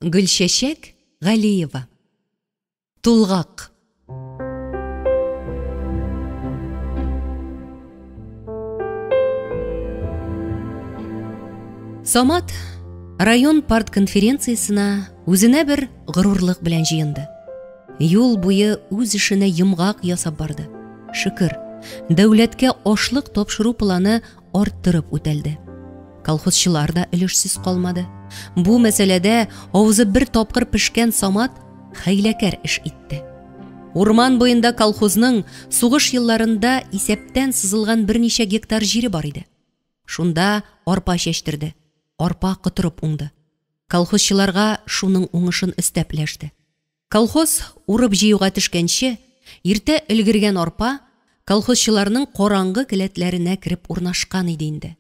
Гөлчәчәк Галиева. Тулгак. Самат район партконференциясенә үзенә бер горурлык белән җыенды. Юл буе үз эшенә йомгак ясап барды. Шөкер, дәүләткә ашлык тапшыру планы арттырып үтәлде. Колхозчылар да өлешсез калмады. Бу мәсьәләдә авызы бер тапкыр пешкән Самат хәйләкәр эш итте. Урман буенда колхозның сугыш елларында исәптән сызылган берничә гектар җире бар иде. Шунда арпа чәчтерде. Арпа котырып уңды. Колхозчыларга шуның уңышын өстәп өләште. Колхоз урып җыюга төшкәнче, иртә өлгергән арпа колхозчыларның караңгы келәтләренә кереп урнашкан иде инде.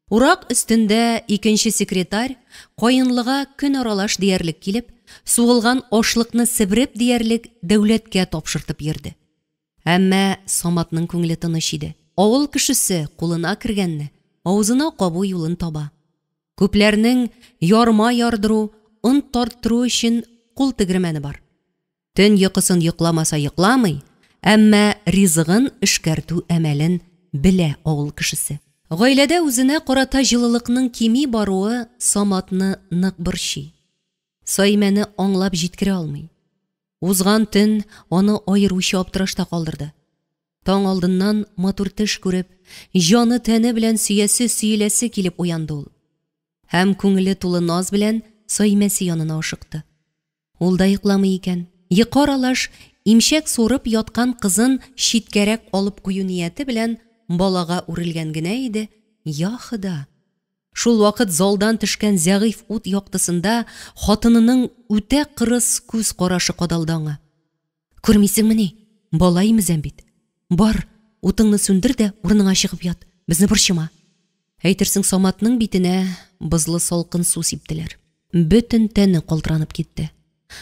Урак өстендә икенче секретарь Каенлыга көн аралаш диярлек килеп, сугылган ашлыкны себереп диярлек дәүләткә тапшыртып йөрде. Әмма Саматның күңеле тыныч иде. Авыл кешесе кулына кергәнне авызына кабу юлын таба. Күпләрнең ярма ярдыру, он тарттыру өчен кул тегермәне бар. Төн йокысын йокламаса йокламый, әмма ризыгын эшкәртү әмәлен белә авыл кешесе. Гаиләдә үзенә карата җылылыкның кими баруы Саматны нык борчый. Саимәне аңлап җиткерә алмый. Узган төн аны аеруча аптырашта калдырды. Таң алдыннан матур төш күреп, җаны-тәне белән сөясе-сөеләсе килеп уянды ул. Һәм күңеле тулы наз белән Саимәсе янына ашыкты. Ул да йокламый икән. Йокы аралаш имчәк суырып яткан кызын читкәрәк алып кую нияте белән балага үрелгән генә иде, йа Хода! Шул вакыт залдан төшкән зәгыйфь ут яктысында хатынының үтә кырыс күз карашы кадалды аңа. Күрмисеңмени, бала имезәм бит. Бар, утыңны сүндер дә урыныңа чыгып ят, безне борчыма. Әйтерсең Саматның битенә бозлы салкын су сиптеләр. Бөтен тәне калтыранып китте.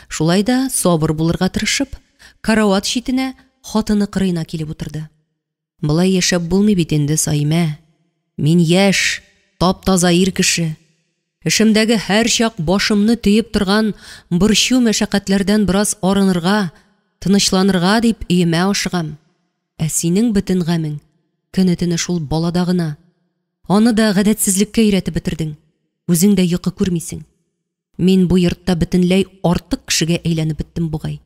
Шулай да сабыр булырга тырышып, карават читенә, хатыны кырыена килеп утырды. Болай яшәп булмый бит инде, Саимә. Мин яшь, тап-таза ир кеше. Эшемдәге һәрчак башымны төеп торган борчу-мәшәкатьләрдән бераз арынырга, тынычланырга дип өемә ашыгам. Ә синең бөтен гамең көне-төне шул балада гына. Аны да гадәтсезлеккә өйрәтеп бетердең. Үзең дә йокы күрмисең. Мин бу йортта бөтенләй артык кешегә әйләнеп беттем бугай.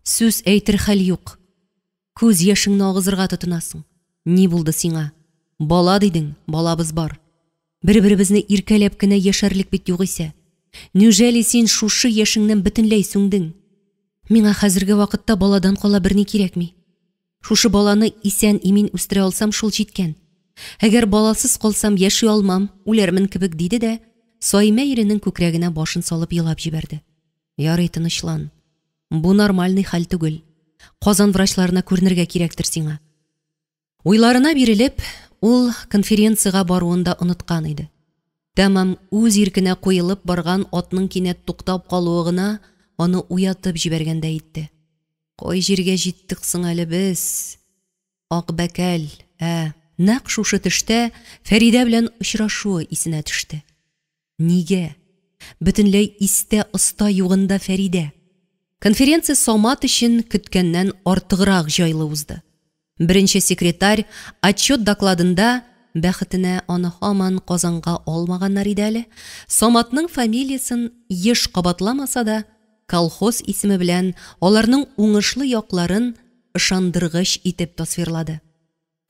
Сүз әйтер хәл юк. Күз яшеңне агызырга тотынасың. Ни булды сиңа? Бала дидең, балабыз бар. Бер-беребезне иркәләп кенә яшәрлек бит югыйсә. Нүжәли син шушы яшеңнән бөтенләй сүңдең? Миңа хәзерге вакытта баладан кала берни кирәкми. Шушы баланы исән-имин үстерә алсам, шул җиткән. Әгәр баласыз калсам, яши алмам, үләрмен кебек, диде дә, Саимә иренең күкрәгенә башын салып елап җибәрде. Ярый, тынычлан. Бу нормальный хәл түгел. Казан врачларына күренергә кирәктер сиңа. Уйларына бирелеп, ул конференциягә баруын да оныткан иде. Тәмам үз иркенә куелып барган атның кинәт туктап калуы гына аны уятып җибәргәндәй итте. Кай җиргә җиттек соң әле без? Акбәкәл, ә, нәкъ шушы төштә Фәридә белән очрашуы исенә төште. Нигә? Бөтенләй истә оста югында Фәридә. Конференция Самат өчен көткәннән артыграк җайлы узды. Беренче секретарь отчет докладында, бәхетенә аны һаман Казанга алмаганнар иде әле, Саматның фамилиясен еш кабатламаса да, колхоз исеме белән аларның уңышлы якларын ышандыргыч итеп тасвирлады.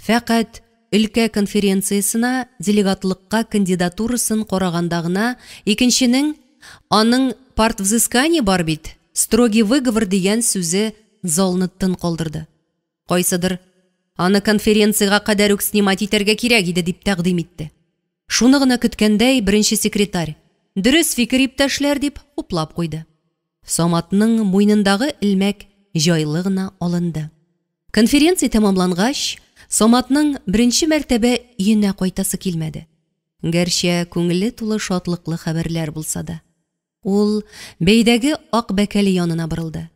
Фәкать өлкә конференциясенә делегатлыкка кандидатурасын караганда гына икенченең Аның партвзыскание бар бит, строгий выговор дигән сүзе залны тын калдырды. Кайсыдыр, Аны конференциягә кадәр үк снимать итәргә кирәк иде, дип тәкъдим итте. Шуны гына көткәндәй, беренче секретарь, Дөрес фикер, иптәшләр, дип хуплап куйды. Саматның муенындагы элмәк җайлы гына алынды. Конференция тәмамлангач, Саматның беренче мәртәбә өенә кайтасы килмәде. Гәрчә күңеле тулы шатлыклы хәбәрләр булса да. Ул бәйдәге ак бәкәле янына борылды.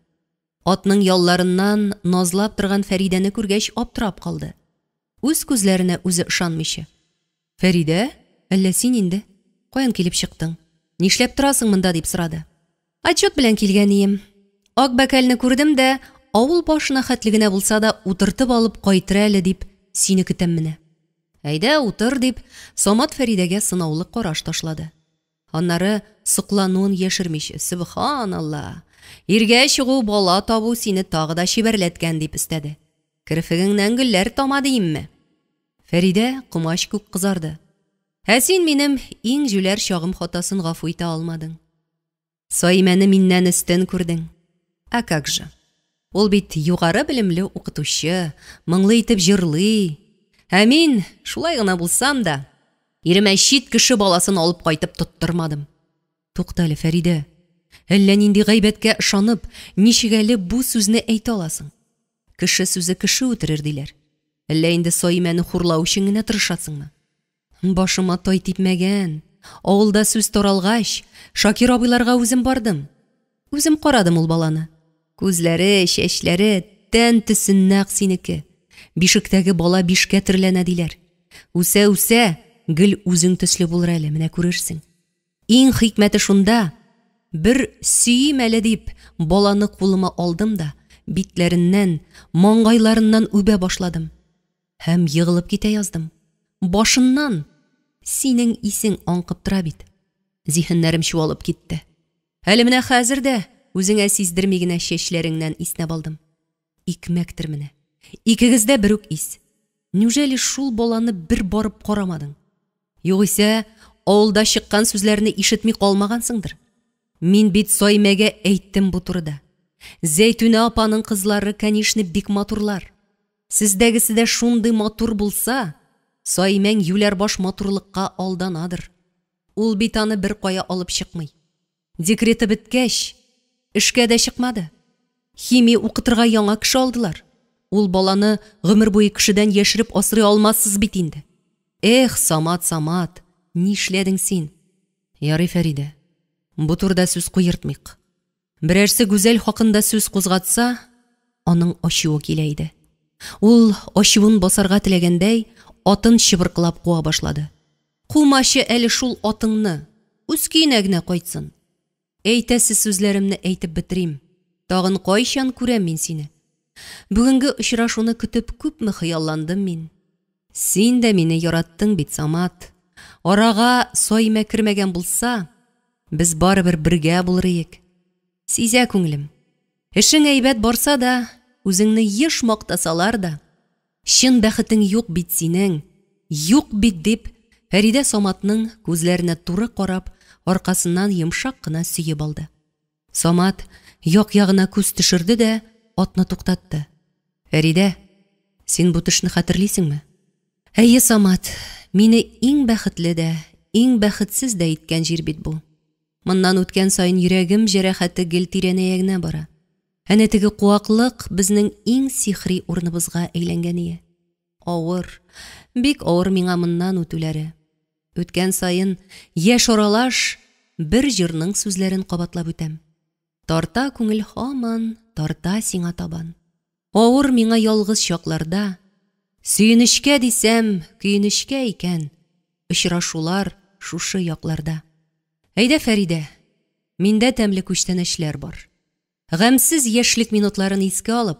Атның ялларыннан назлап торган Фәридәне күргәч аптырап калды. Үз күзләренә үзе ышанмыйча. Фәридә, әллә син инде? Каян килеп чыктың? Нишләп торасың монда? дип сорады. Отчет белән килгән ием. Ак бәкәлне күрдем дә, авыл башына хәтле генә булса да утыртып алып кайтыр әле дип, сине көтәм менә. Әйдә, утыр, дип, Самат Фәридәгә сынаулы караш ташлады. Аннары соклануын яшермичә, Сөбханалла! Иргә чыгу, бала табу сине тагы да чибәрләткән, дип өстәде. Керфегеңнән гөлләр тама диимме? Фәридә комач күк кызарды. Ә син минем иң җүләр чагым хатасын гафу итә алмадың. Саимәне миннән өстен күрдең. А как же? Ул бит югары белемле укытучы, моңлы итеп җырлый. Ә мин, шулай гына булсам да, иремә чит кеше баласын алып кайтып тоттырмадым. Туктале, Фәридә, әллә нинди гайбәткә ышанып, ничек әле бу сүзне әйтә аласың? Кеше сүзе кеше үтерер, диләр. Әллә инде Саимәне хурлау өчен генә тырышасыңмы? Башыма тай типмәгән. Авылда сүз таралгач, Шакир абыйларга үзем бардым. Үзем карадым ул баланы. Күзләре, чәчләре, тән төсе нәкъ синеке. Бишектәге бала бишкә төрләнә, диләр. Үсә-үсә, гел үзең төсле булыр әле, менә күрерсең. Иң хикмәте шунда, бер сөйим әле дип, баланы кулыма алдым да, битләреннән, маңгайларыннан үбә башладым. Һәм егылып китә яздым. Башыннан синең исең аңкып тора бит. Зиһеннәрем чуалып китте. Әле менә хәзер дә үзеңә сиздерми генә чәчләреңнән иснәп алдым. Икмәктер менә. Икегездә бер үк ис. Неужели шул баланы бер барып карамадың? Югыйсә, авылда чыккан сүзләрне ишетми калмагансыңдыр. Мин бит Саймәгә әйттем бу турыда. Зәйтүнә апаның кызлары, конечно, бик матурлар. Сездәгесе дә шундый матур булса, Саймәң юләрбаш матурлыкка алданадыр. Ул бит аны беркая алып чыкмый. Декреты беткәч, эшкә дә чыкмады. Химия укытырга яңа кеше алдылар. Ул баланы гомер буе кешедән яшереп асрый алмассыз бит инде. Эх, Самат, Самат, нишләдең син? Ярый, Фәридә, бу турыда сүз куертмыйк. Берәрсе Гүзәл хакында сүз кузгатса, аның ачуы килә иде. Ул, ачуын басарга теләгәндәй, атын чыбыркылап куа башлады. Кумачы әле шул атыңны, үз көенә генә кайтсын. Әйтәсе сүзләремне әйтеп бетерим. Тагын кайчан күрәм мин сине? Бүгенге очрашуны көтеп күпме хыялландым мин. Син дә мине яраттың бит, Самат. Арага Саймә кермәгән булса, без барыбер бергә булыр иек. Сизә күңелем. Эшең әйбәт барса да, үзеңне еш мактасалар да, чын бәхетең юк бит синең, юк бит, дип, Фәридә Саматның күзләренә туры карап, аркасыннан йомшак кына сөеп алды. Самат як-ягына күз төшерде дә атны туктатты. Фәридә, син бу төшне хәтерлисеңме? Әйе, Самат, мине иң бәхетле дә, иң бәхетсез дә иткән җир бит бу. Моннан үткән саен йөрәгем җәрәхәте гел тирәнәя генә бара. Әнә теге куаклык безнең иң сихри урыныбызга әйләнгән ие. Авыр, бик авыр миңа моннан үтүләре. Үткән саен яшь аралаш бер җырның сүзләрен кабатлап үтәм. Тарта күңел һаман, тарта сиңа табан. Авыр миңа ялгыз чакларда. Сөенечкә дисәм, көенечкә икән, очрашулар шушы якларда. Әйдә, Фәридә, миндә тәмле күчтәнәчләр бар. Гамьсез яшьлек минутларын искә алып,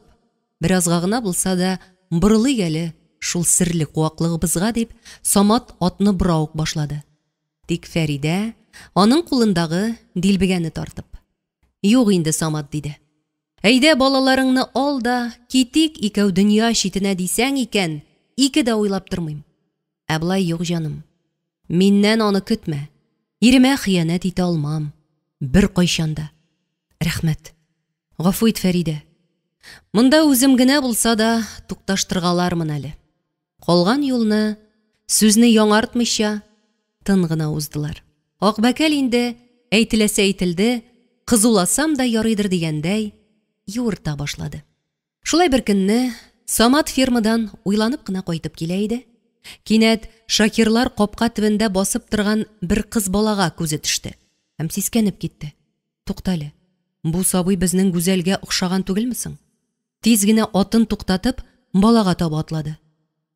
беразга гына булса да борылыйк әле шул серле куаклыгыбызга, дип, Самат атны бора ук башлады. Тик Фәридә аның кулындагы дилбегәне тартып. Юк инде, Самат, диде. Әйдә, балаларыңны ал да, китик икәү дөнья читенә дисәң икән, ике дә уйлап тормыйм. Ә болай юк, җаным. Миннән аны көтмә. Иремә хыянәт итә алмам. Беркайчан да. Рәхмәт. Гафу ит, Фәридә. Монда үзем генә булса да тукташтыргалармын әле. Калган юлны, сүзне яңартмыйча, тын гына уздылар. Акбәкәл инде, әйтеләсе әйтелде, кызуласам да ярыйдыр дигәндәй, юырта башлады. Шулай бер көнне Самат фермадан уйланып кына кайтып килә иде. Кинәт Шакирлар капка төбендә басып торган бер кыз балага күзе төште һәм сискәнеп китте. Туктале, бу сабый безнең Гүзәлгә охшаган түгелме соң? Тиз генә атын туктатып, балага таба атлады.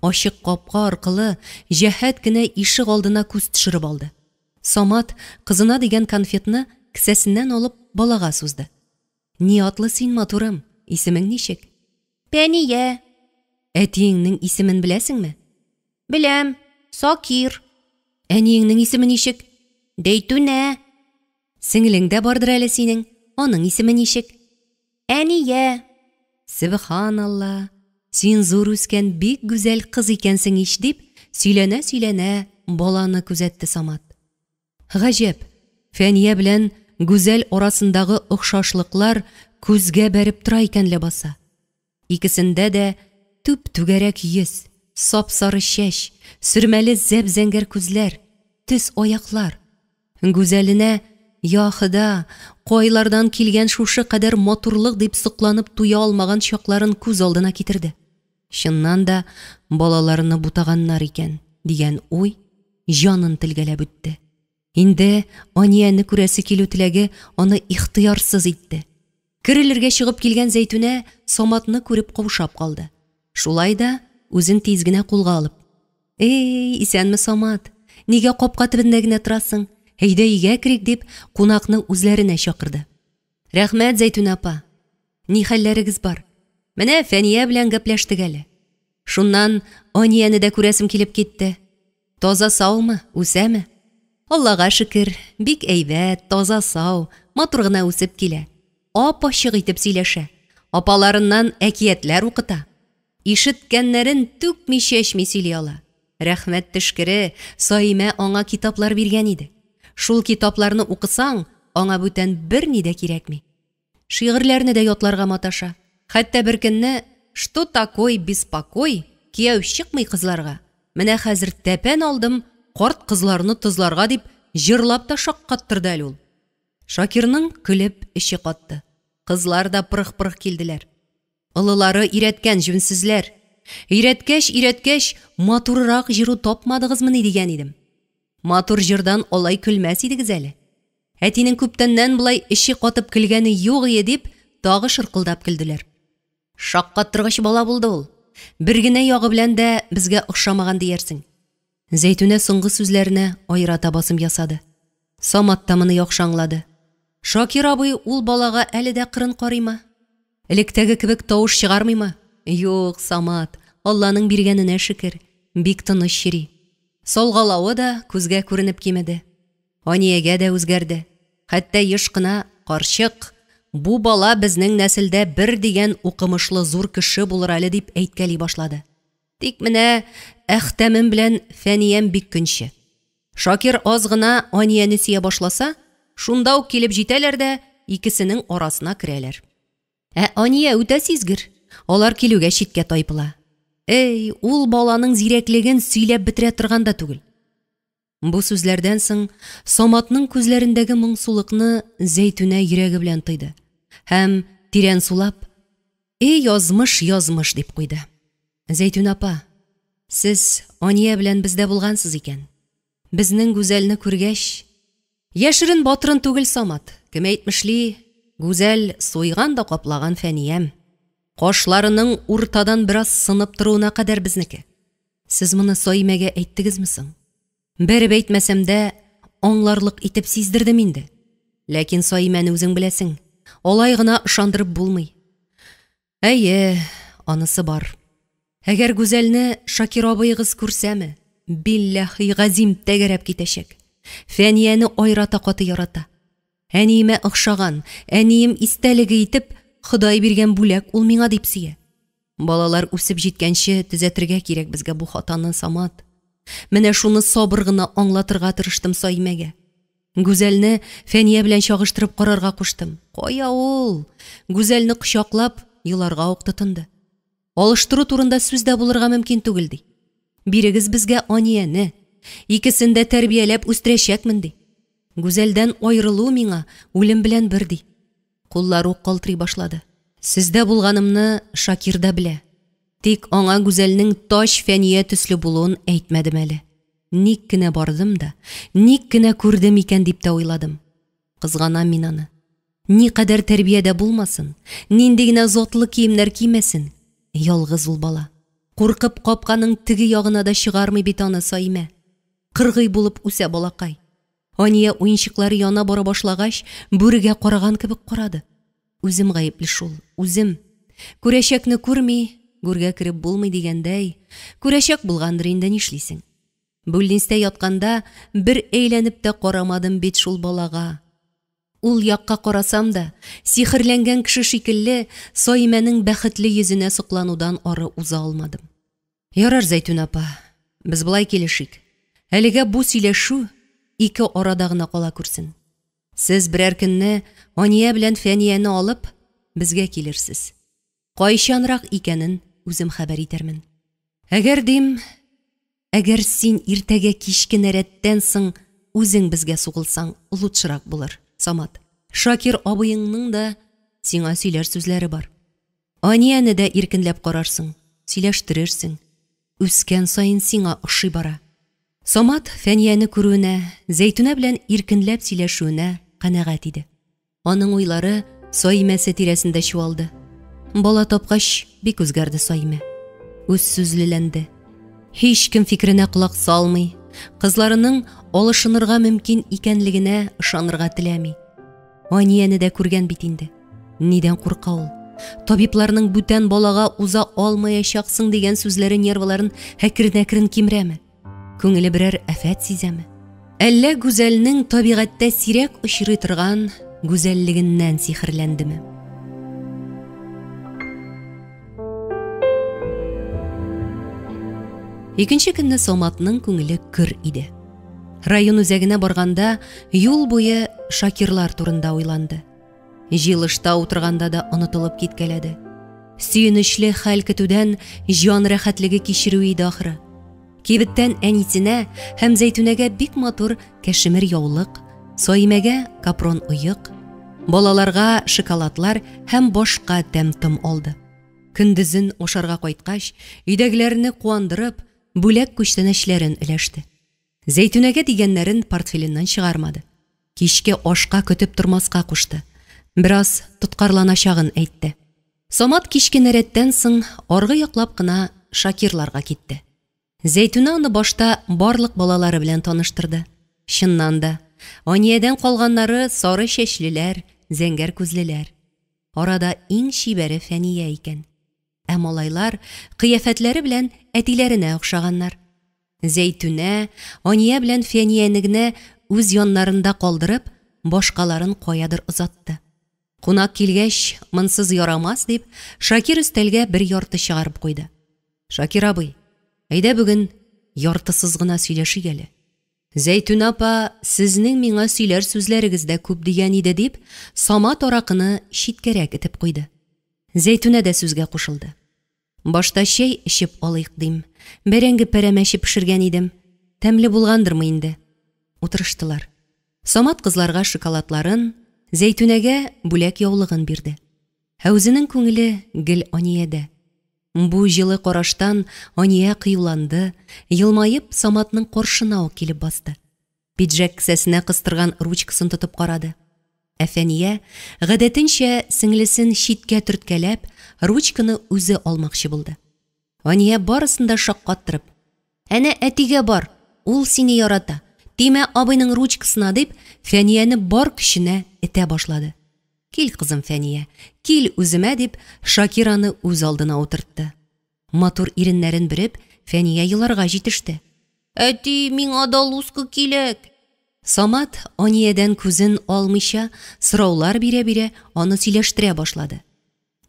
Ачык капка аркылы җәһәт кенә ишек алдына күз төшереп алды. Самат кызына дигән конфетны кесәсеннән алып балага сузды. Ни атлы син, матурым, исемең ничек? Пәния. Әтиеңнең исемен беләсеңме? Беләм, Сакир. Әниеңнең исеме ничек? Дәйтүнә. Сеңлең дә бардыр әле синең, аның исеме ничек? Әния. Сөбханалла, син зур үскән бик гүзәл кыз икәнсең ич, дип сөйләнә-сөйләнә баланы күзәтте Самат. Гаҗәп, Фәния белән Гүзәл арасындагы охшашлыклар күзгә бәреп тора икән ләбаса. Икесендә дә түп-түгәрәк йөз, сап-сары чәч, сөрмәле зәп-зәңгәр күзләр, төз аяклар. Гүзәленә, Я Хода, кайлардан килгән шушы кадәр матурлык дип сокланып туя алмаган чакларын күз алдына китерде. Чыннан да, балаларны бутаганнар икән, дигән уй җанын телгәләп үтте. Инде Анияне күрәсе килү теләге аны ихтыярсыз итте. Керелергә чыгып килгән Зәйтүнә Саматны күреп каушап калды. Шулай да үзен тиз генә кулга алып. Эй, исәнме, Самат! Нигә капка төбендә генә торасың? Әйдә өйгә керик, дип, кунакны үзләренә чакырды. Рәхмәт, Зәйтүнә апа. Ни хәлләрегез бар? Менә Фәния белән гәпләштек әле. Шуннан Анияне дә күрәсем килеп китте. Таза-саумы, үсәме? Аллага шөкер, бик әйбәт, таза-сау, матур гына үсеп килә. Ап-ачык итеп сөйләшә. Апаларыннан әкиятләр укыта. Ишеткәннәрен түкми-чәчми сөйли ала. Рәхмәт төшкере, Саимә аңа китаплар биргән иде. Шул китапларны укысаң, аңа бүтән берни дә кирәкми. Шигырьләрне дә ятларга маташа. Хәтта беркөнне Что такой беспокой, кияү чыкмый кызларга, менә хәзер тәпән алдым, карт кызларны тозларга дип җырлап та шаккаттырды әле ул. Шакирның көлеп эче катты. Кызлар да пырых-пырых килделәр. Олылары өйрәткән җүнсезләр. Өйрәткәч, өйрәткәч, матуррак җыру тапмадыгызмыни дигән идем. Матур җырдан алай көлмәс идегез әле. Әтинең күптәннән болай эче катып көлгәне юк ие дип, тагы шыркылдап көлделәр. Шаккаттыргыч бала булды ул. Бер генә ягы белән дә безгә охшамаган диярсең. Зәйтүнә соңгы сүзләренә аерата басым ясады. Самат та моны яхшы аңлады. Шакир абый ул балага әле дә кырын карыймы? Электәге кебек тавыш чыгармыймы? Юк, Самат, Алланың биргәненә шөкер, бик тыныч йөри. Салгалавы да күзгә күренеп кимеде. Аниягә дә үзгәрде. Хәтта еш кына, Карчык, бу бала безнең нәселдә бер дигән укымышлы зур кеше булыр әле, дип әйткәли башлады. Тик менә Әхтәмем белән Фәниям бик көнче. Шакир аз гына Анияне сөя башласа, шунда ук килеп җитәләр дә икесенең арасына керәләр. Ә Ания үтә сизгер, алар килүгә читкә тайпыла. Эй, ул баланың зирәклеген сөйләп бетерә торган да түгел. Бу сүзләрдән соң Саматның күзләрендәге моңсулыкны Зәйтүнә йөрәге белән тойды һәм, тирән сулап, «И язмыш, язмыш!» дип куйды. Зәйтүнә апа, сез Ания белән бездә булгансыз икән. Безнең Гүзәлне күргәч, яшерен-батырын түгел, Самат, кем әйтмешли, Гүзәл суйган да каплаган Фәниям. Кашларының уртадан бераз сынып торуына кадәр безнеке. Сез моны Саимәгә әйттегезме соң? Бәреп әйтмәсәм дә, аңларлык итеп сиздердем инде. Ләкин Саимәне үзең беләсең, алай гына ышандырып булмый. Әйе, анысы бар. Әгәр Гүзәлне Шакир абыегыз күрсәме, билләһи газим тәгәрәп китәчәк. Фәнияне аерата каты ярата. Әниемә охшаган, әнием истәлеге итеп, Ходай биргән бүләк ул миңа дип сөя. Балалар үсеп җиткәнче төзәтергә кирәк безгә бу хатаны, Самат. Менә шуны сабыр гына аңлатырга тырыштым Саимәгә. Гүзәлне Фәния белән чагыштырып карарга куштым. Кая ул? Гүзәлне кочаклап, еларга ук тотынды. Алыштыру турында сүз дә булырга мөмкин түгел, ди. Бирегез безгә Анияне. Икесен дә тәрбияләп үстерәчәкмен, ди. Гүзәлдән аерылу миңа үлем белән бер, ди. Куллары ук калтырый башлады. Сездә булганымны Шакир да белә. Тик аңа Гүзәлнең тач Фәния төсле булуын әйтмәдем әле. Ник кенә бардым да, ник кенә күрдем икән дип тә уйладым. Кызганам мин аны. Никадәр тәрбиядә булмасын, нинди генә затлы киемнәр кимәсен, ялгыз ул бала. Куркып капканың теге ягына да чыгармый бит аны Саимә. Кыргый булып үсә балакай. Ания уенчыклары янына бара башлагач, бүрегә караган кебек карады. Үзем гаепле шул, үзем. Күрәчәкне күрми, гүргә кереп булмый дигәндәй, күрәчәк булгандыр инде, нишлисең. Бүлнистә ятканда бер әйләнеп тә карамадым бит шул балага. Ул якка карасам да, сихерләнгән кеше шикелле, Саимәнең бәхетле йөзенә сокланудан ары уза алмадым. Ярар, Зәйтүн апа, без болай килешик. Әлегә бу сөйләшү ике арада гына кала күрсен. Сез берәр көнне Ания белән Фәнияне алып, безгә килерсез. Кайчанрак икәнен үзем хәбәр итәрмен. Әгәр, дим, әгәр син иртәгә кичке нәрәттән соң үзең безгә сугылсаң, лучшырак булыр, Самат. Шакир абыеңның да сиңа сөйләр сүзләре бар. Анияне дә иркенләп карарсың, сөйләштерерсең. Үскән саен сиңа ошый бара. Самат Фәнияне күрүенә, Зәйтүнә белән иркенләп сөйләшүенә канәгать иде. Аның уйлары Саимәсе тирәсендә чуалды. Бала тапкач, бик үзгәрде Саимә. Үз сүзлеләнде. Һичкем фикеренә колак салмый, кызларының алышынырга мөмкин икәнлегенә ышанырга теләми. Анияне дә күргән бит инде. Нидән курка ул? Табибларның бүтән балага уза алмаячаксың дигән сүзләре нервыларын әкрен-әкрен кимерәме? Күңеле берәр афәт сизәме? Әллә Гүзәлнең табигатьтә сирәк очрый торган гүзәллегеннән сихерләндеме? Икенче көнне Саматның күңеле көр иде. Район үзәгенә барганда юл буе Шакирлар турында уйланды. Җыелышта утырганда да онытылып киткәләде. Сөенечле хәл көтүдән җан рәхәтлеге кичерү иде ахры. Кибеттән әнисенә һәм Зәйтүнәгә бик матур кәшемер яулык, Саимәгә капрон оек, балаларга шоколадлар һәм башка тәм-том алды. Көндезен ашарга кайткач, өйдәгеләрне куандырып, бүләк күчтәнәчләрен өләште. Зәйтүнәгә дигәннәрен портфеленнән чыгармады. Кичке ашка көтеп тормаска кушты. Бераз тоткарланачагын әйтте. Самат кичке нәрәттән соң аргы яклап кына Шакирларга китте. Зәйтүнә аны башта барлык балалары белән таныштырды. Чыннан да, Аниядән калганнары сары чәчлеләр, зәңгәр күзлеләр. Арада иң чибәре Фәния икән. Ә малайлар кыяфәтләре белән әтиләренә охшаганнар. Зәйтүнә, Ания белән Фәнияне генә үз яннарында калдырып, башкаларын каядыр озатты. Кунак килгәч, монсыз ярамас дип, Шакир өстәлгә бер ярты чыгарып куйды. Шакир абый, әйдә бүген яртысыз гына сөйләшик әле. Зәйтүнә апа, сезнең миңа сөйләр сүзләрегез дә күп дигән иде, дип, Самат аракыны читкәрәк этеп куйды. Зәйтүнә дә сүзгә кушылды. Башта чәй эчеп алыйк, дим. Бәрәңге пәрәмәче пешергән идем. Тәмле булгандырмы инде? Утырыштылар. Самат кызларга шоколадларын, Зәйтүнәгә бүләк яулыгын бирде. Ә үзенең күңеле гел Аниядә. Бу җылы караштан Ания кыюланды, елмаеп Саматның каршына ук килеп басты. Пиджәк кесәсенә кыстырган ручкасын тотып карады. Ә Фәния, гадәтенчә, сеңлесен читкә төрткәләп, ручканы үзе алмакчы булды. Ания барысын да шаккаттырып, Әнә әтигә бар, ул сине ярата, тимә абыйның ручкасына, дип, Фәнияне бар көченә этә башлады. Кил, кызым Фәния, кил үземә, дип, Шакир аны үз алдына утыртты. Матур иреннәрен бөреп, Фәния еларга җитеште. Әти, миңа да луска киләк! Самат, Аниядән күзен алмыйча, сораулар бирә-бирә, аны сөйләштерә башлады.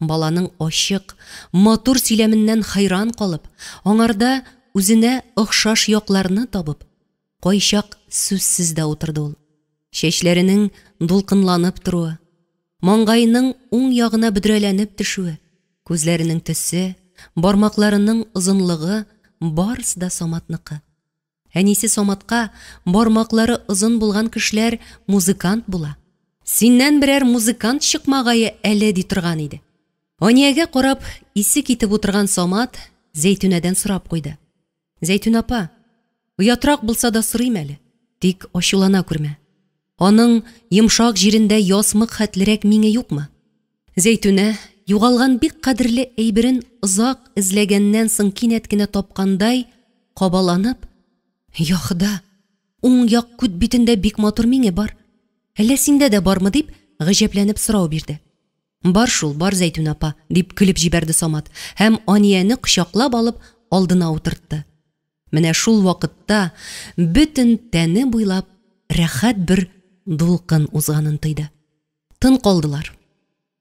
Баланың ачык, матур сөйләменнән хәйран калып, аңарда үзенә охшаш якларны табып, кайчак сүзсез дә утырды ул. Чәчләренең дулкынланып торуы, маңгаеның уң ягына бөдрәләнеп төшүе, күзләренең төсе, бармакларының озынлыгы, барысы да Саматныкы. Әнисе Саматка, Бармаклары озын булган кешеләр музыкант була. Синнән берәр музыкант чыкмагае әле, ди торган иде. Аниягә карап, исе китеп утырган Самат Зәйтүнәдән сорап куйды. Зәйтүнә апа, оятрак булса да сорыйм әле, тик ачулана күрмә. Аның йомшак җирендә ясмык хәтлерәк миңе юкмы? Зәйтүнә, югалган бик кадерле әйберен озак эзләгәннән соң кинәт кенә тапкандай, кабаланып, Йа Хода! Уң як күт битендә бик матур миңе бар. Әллә синдә дә бармы? дип, гаҗәпләнеп сорау бирде. Бар шул, бар, Зәйтүнә апа, дип көлеп җибәрде Самат һәм Анияне кочаклап алып, алдына утыртты. Менә шул вакытта бөтен тәне буйлап рәхәт бер дулкын узганын тойды. Тын калдылар.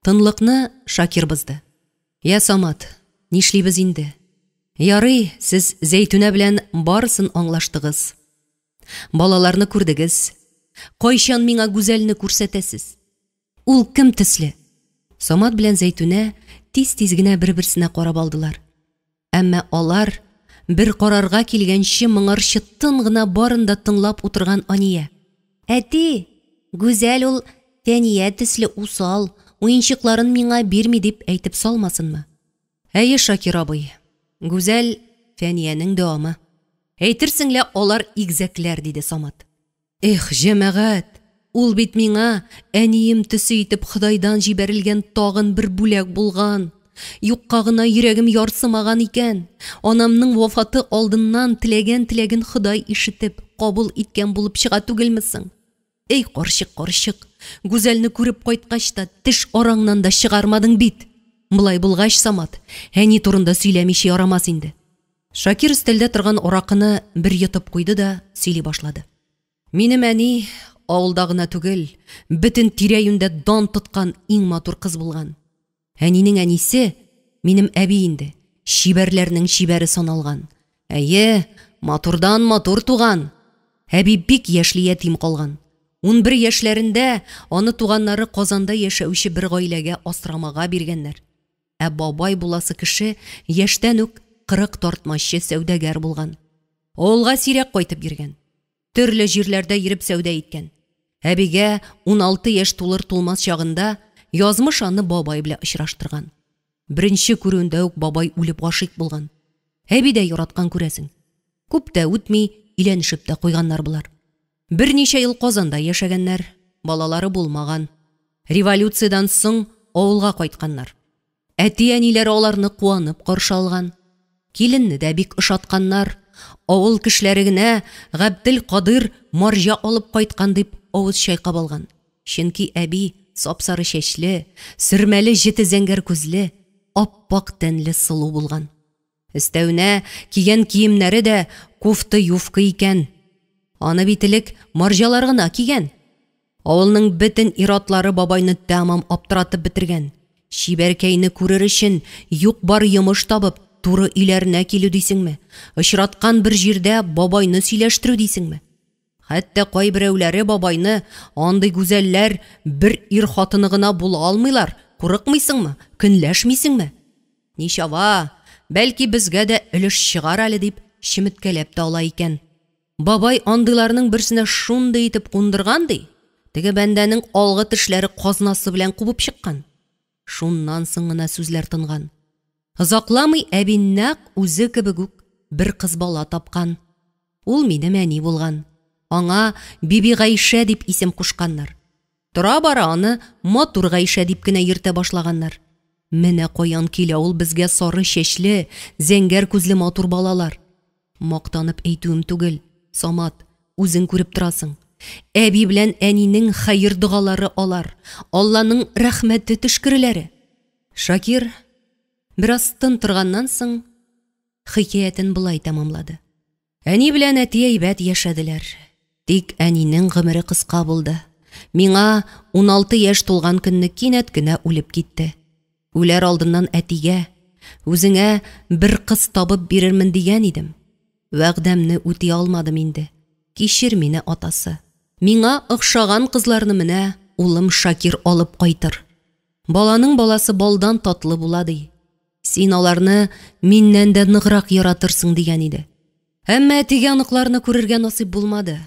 Тынлыкны Шакир бозды. Я, Самат, нишлибез инде? Ярый, сез Зәйтүнә белән барысын аңлаштыгыз. Балаларны күрдегез. Кайчан миңа Гүзәлне күрсәтәсез? Ул кем төсле? Самат белән Зәйтүнә тиз-тиз генә бер-берсенә карап алдылар. Әмма алар бер карарга килгәнче моңарчы тын гына барын да тыңлап утырган Ания. Әти, Гүзәл ул Фәния төсле усал, уенчыкларын миңа бирми дип әйтеп салмасынмы? Әйе, Шакир абый, Гүзәл Фәниянең дәвамы. Әйтерсең лә алар игезәкләр, диде Самат. Эх, җәмәгать, ул бит миңа әнием төсе итеп Ходайдан җибәрелгән тагын бер бүләк булган. Юкка гына йөрәгем ярсымаган икән. Анамның вафаты алдыннан теләгән теләген Ходай ишетеп, кабул иткән булып чыга түгелме соң? Эй, карчык, карчык, Гүзәлне күреп кайткач та теш араңнан да чыгармадың бит. Болай булгач, Самат, әни турында сөйләмичә ярамас инде. Шакир өстәлдә торган аракыны бер йотып куйды да сөйли башлады. Минем әни авылда гына түгел, бөтен тирә-юньдә дан тоткан иң матур кыз булган. Әнинең әнисе, минем әби инде, чибәрләрнең чибәре саналган. Әйе, матурдан матур туган. Әби бик яшьли ятим калган. 11 яшьләрендә аны туганнары Казанда яшәүче бер гаиләгә асрамага биргәннәр. Ә бабай буласы кеше яшьтән үк 40 тартмачы сәүдәгәр булган. Авылга сирәк кайтып йөргән. Төрле җирләрдә йөреп сәүдә иткән. Әбигә 16 яшь тулыр-тулмас чагында язмыш аны бабай белән очраштырган. Беренче күрүендә үк бабай үлеп гашыйк булган. Әби дә яраткан күрәсең. Күп тә үтми, өйләнешеп тә куйганнар болар. Берничә ел Казанда яшәгәннәр, балалары булмаган. Революциядән соң авылга кайтканнар. Әти-әниләре аларны куанып каршы алган. Киленне дә бик ошатканнар. Авыл кешеләре генә Габделкадыйр марҗа алып кайткан дип авыз чайкап алган. Чөнки әби сап-сары чәчле, сөрмәле җете зәңгәр күзле, ап-ак тәнле сылу булган. Өстәвенә, кигән киемнәре дә кофта-юфка икән. Аны бит элек марҗалар гына кигән. Авылның бөтен ир-атлары бабайны тәмам аптыратып бетергән. Чибәркәйне күрер өчен юк-бар йомыш табып, туры өйләренә килү дисеңме, очраткан бер җирдә бабайны сөйләштерү дисеңме? Хәтта кайберәүләре бабайны, андый гүзәлләр бер ир хатыны гына була алмыйлар, курыкмыйсыңмы, көнләшмисеңме? Ничава, бәлки безгә дә өлеш чыгар әле дип чеметкәләп тә ала икән. Бабай андыйларның берсенә шундый итеп кундырган, ди, теге бәндәнең алгы тешләре казнасы белән кубып чыккан. Шуннан соң гына сүзләр тынган. Озакламый әби нәкъ үзе кебек үк бер кыз бала тапкан. Ул минем әни булган. Аңа Бибигайшә дип исем кушканнар. Тора-бара аны Матур Гайшә дип кенә йөртә башлаганнар. Менә каян килә ул безгә сары чәчле, зәңгәр күзле матур балалар. Мактанып әйтүем түгел, Самат, үзең күреп торасың. Әби белән әнинең хәер-догалары алар, Алланың рәхмәте төшкереләре. Шакир, бераз тын торганнан соң, хикәятен болай тәмамлады. Әни белән әти әйбәт яшәделәр. Тик әнинең гомере кыска булды. Миңа 16 яшь тулган көнне кинәт кенә үлеп китте. Үләр алдыннан әтигә, Үзеңә бер кыз табып бирермен дигән идем. Вәгъдәмне үти алмадым инде. Кичер мине, атасы. Миңа охшаган кызларны менә улым Шакир алып кайтыр. Баланың баласы балдан татлы була, ди. Син аларны миннән дә ныграк яратырсың, дигән иде. Әмма әтигә оныкларны күрергә насыйп булмады.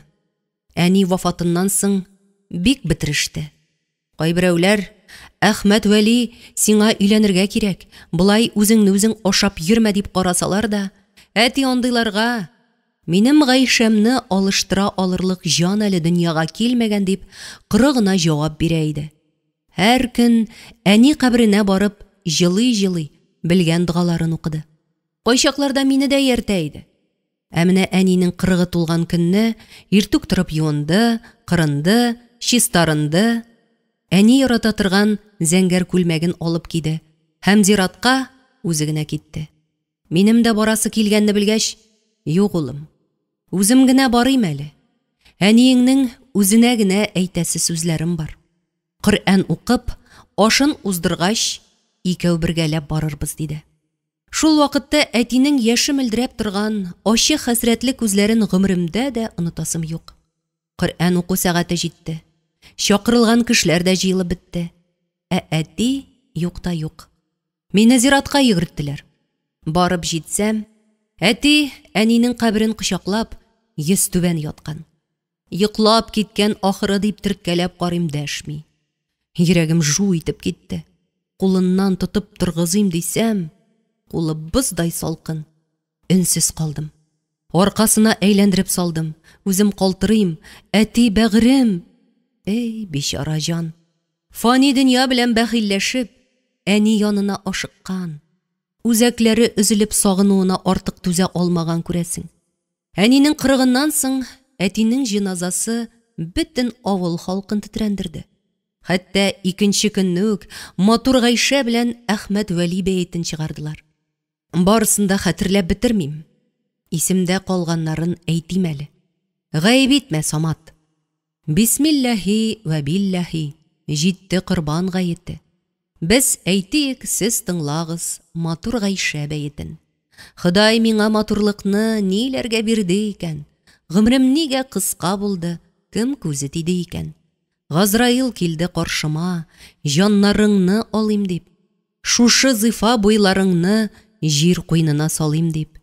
Әни вафатыннан соң бик бетереште. Кайберәүләр, Әхмәт Вәли, сиңа өйләнергә кирәк, болай үзеңне үзең ашап йөрмә, дип карасалар да, әти андыйларга, Минем Гайшәмне алыштыра алырлык җан әле дөньяга килмәгән, дип коры гына җавап бирә иде. Һәр көн әни каберенә барып, җылый-җылый, белгән догаларын укыды. Кайчакларда мине дә ияртә иде. Ә менә әнинең кырыгы тулган көнне иртүк торып юынды, кырынды, чистарынды. Әни ярата торган зәңгәр күлмәген алып киде һәм зиратка үзе генә китте. Минем дә барасы килгәнне белгәч, юк, улым, үзем генә барыйм әле. Әниеңнең үзенә генә әйтәсе сүзләрем бар. Коръән укып, ашын уздыргач, икәү бергәләп барырбыз, диде. Шул вакытта әтинең яше мөлдерәп торган ачы хәсрәтле күзләрен гомеремдә дә онытасым юк. Коръән уку сәгате җитте. Чакырылган кешеләр дә җыелып бетте. Ә әти юк та юк. Мине зиратка йөгерттеләр. Барып җитсәм, әти әнинең каберен кочаклап, йөзтүбән яткан. Йоклап киткән ахыры дип төрткәләп карыйм, дәшми. Йөрәгем жу итеп китте. Кулыннан тотып торгызыйм дисәм, кулы боздай салкын. Өнсез калдым. Аркасына әйләндереп салдым. Үзем калтырыйм. Әти, бәгырем! Эй, бичара җан! Фани дөнья белән бәхилләшеп, әни янына ашыккан. Үзәкләре өзелеп сагынуына артык түзә алмаган күрәсең. Әнинең кырыгыннан соң әтинең җеназасы бөтен авыл халкын тетрәндерде. Хәтта икенче көнне үк матур Гайшә белән Әхмәт Вәли бәетен чыгардылар. Барысын да хәтерләп бетермим. Исемдә калганнарын әйтим әле. Гаеп итмә, Самат. Бисмилләһи вә билләһи, җитте корбан гаете. Без әйтик, сез тыңлагыз матур Гайшә бәетен. Ходай миңа матурлыкны ниләргә бирде икән? Гомерем нигә кыска булды, кем күзе тиде икән? Газраил килде каршыма, җаннарыңны алыйм дип. Шушы зифа буйларыңны җир куенына салыйм дип.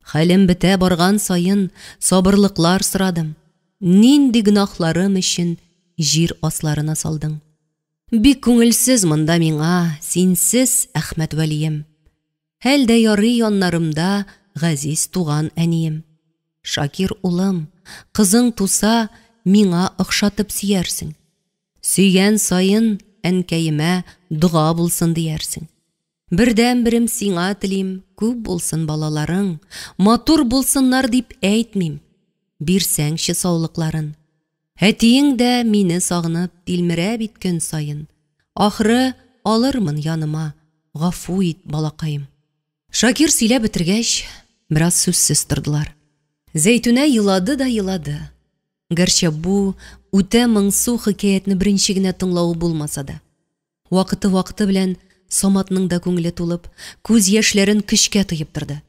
Хәлем бетә барган саен сабырлыклар сорадым. Нинди гөнаһларым өчен җир асларына салдың? Бик күңелсез монда миңа, синсез, Әхмәтвәлием. Әле дә ярый яннарымда газиз туган әнием. Шакир улым, кызың туса, миңа охшатып сөярсең. Сөйгән саен әнкәемә дога булсын диярсең. Бердәнберем сиңа телим, күп булсын балаларың, матур булсыннар дип әйтмим. Бирсәңче саулыкларын. Әтиең дә мине сагынып тилмерә бит көн саен. Ахыры алырмын яныма, гафу ит, балакаем. Шакир сөйләп бетергәч, бераз сүзсез тордылар. Зәйтүнә елады да елады. Гәрчә бу үтә моңсу хикәятне беренче генә тыңлавы булмаса да. Вакыты-вакыты белән Саматның да күңеле тулып, күз яшьләрен көчкә тыеп торды.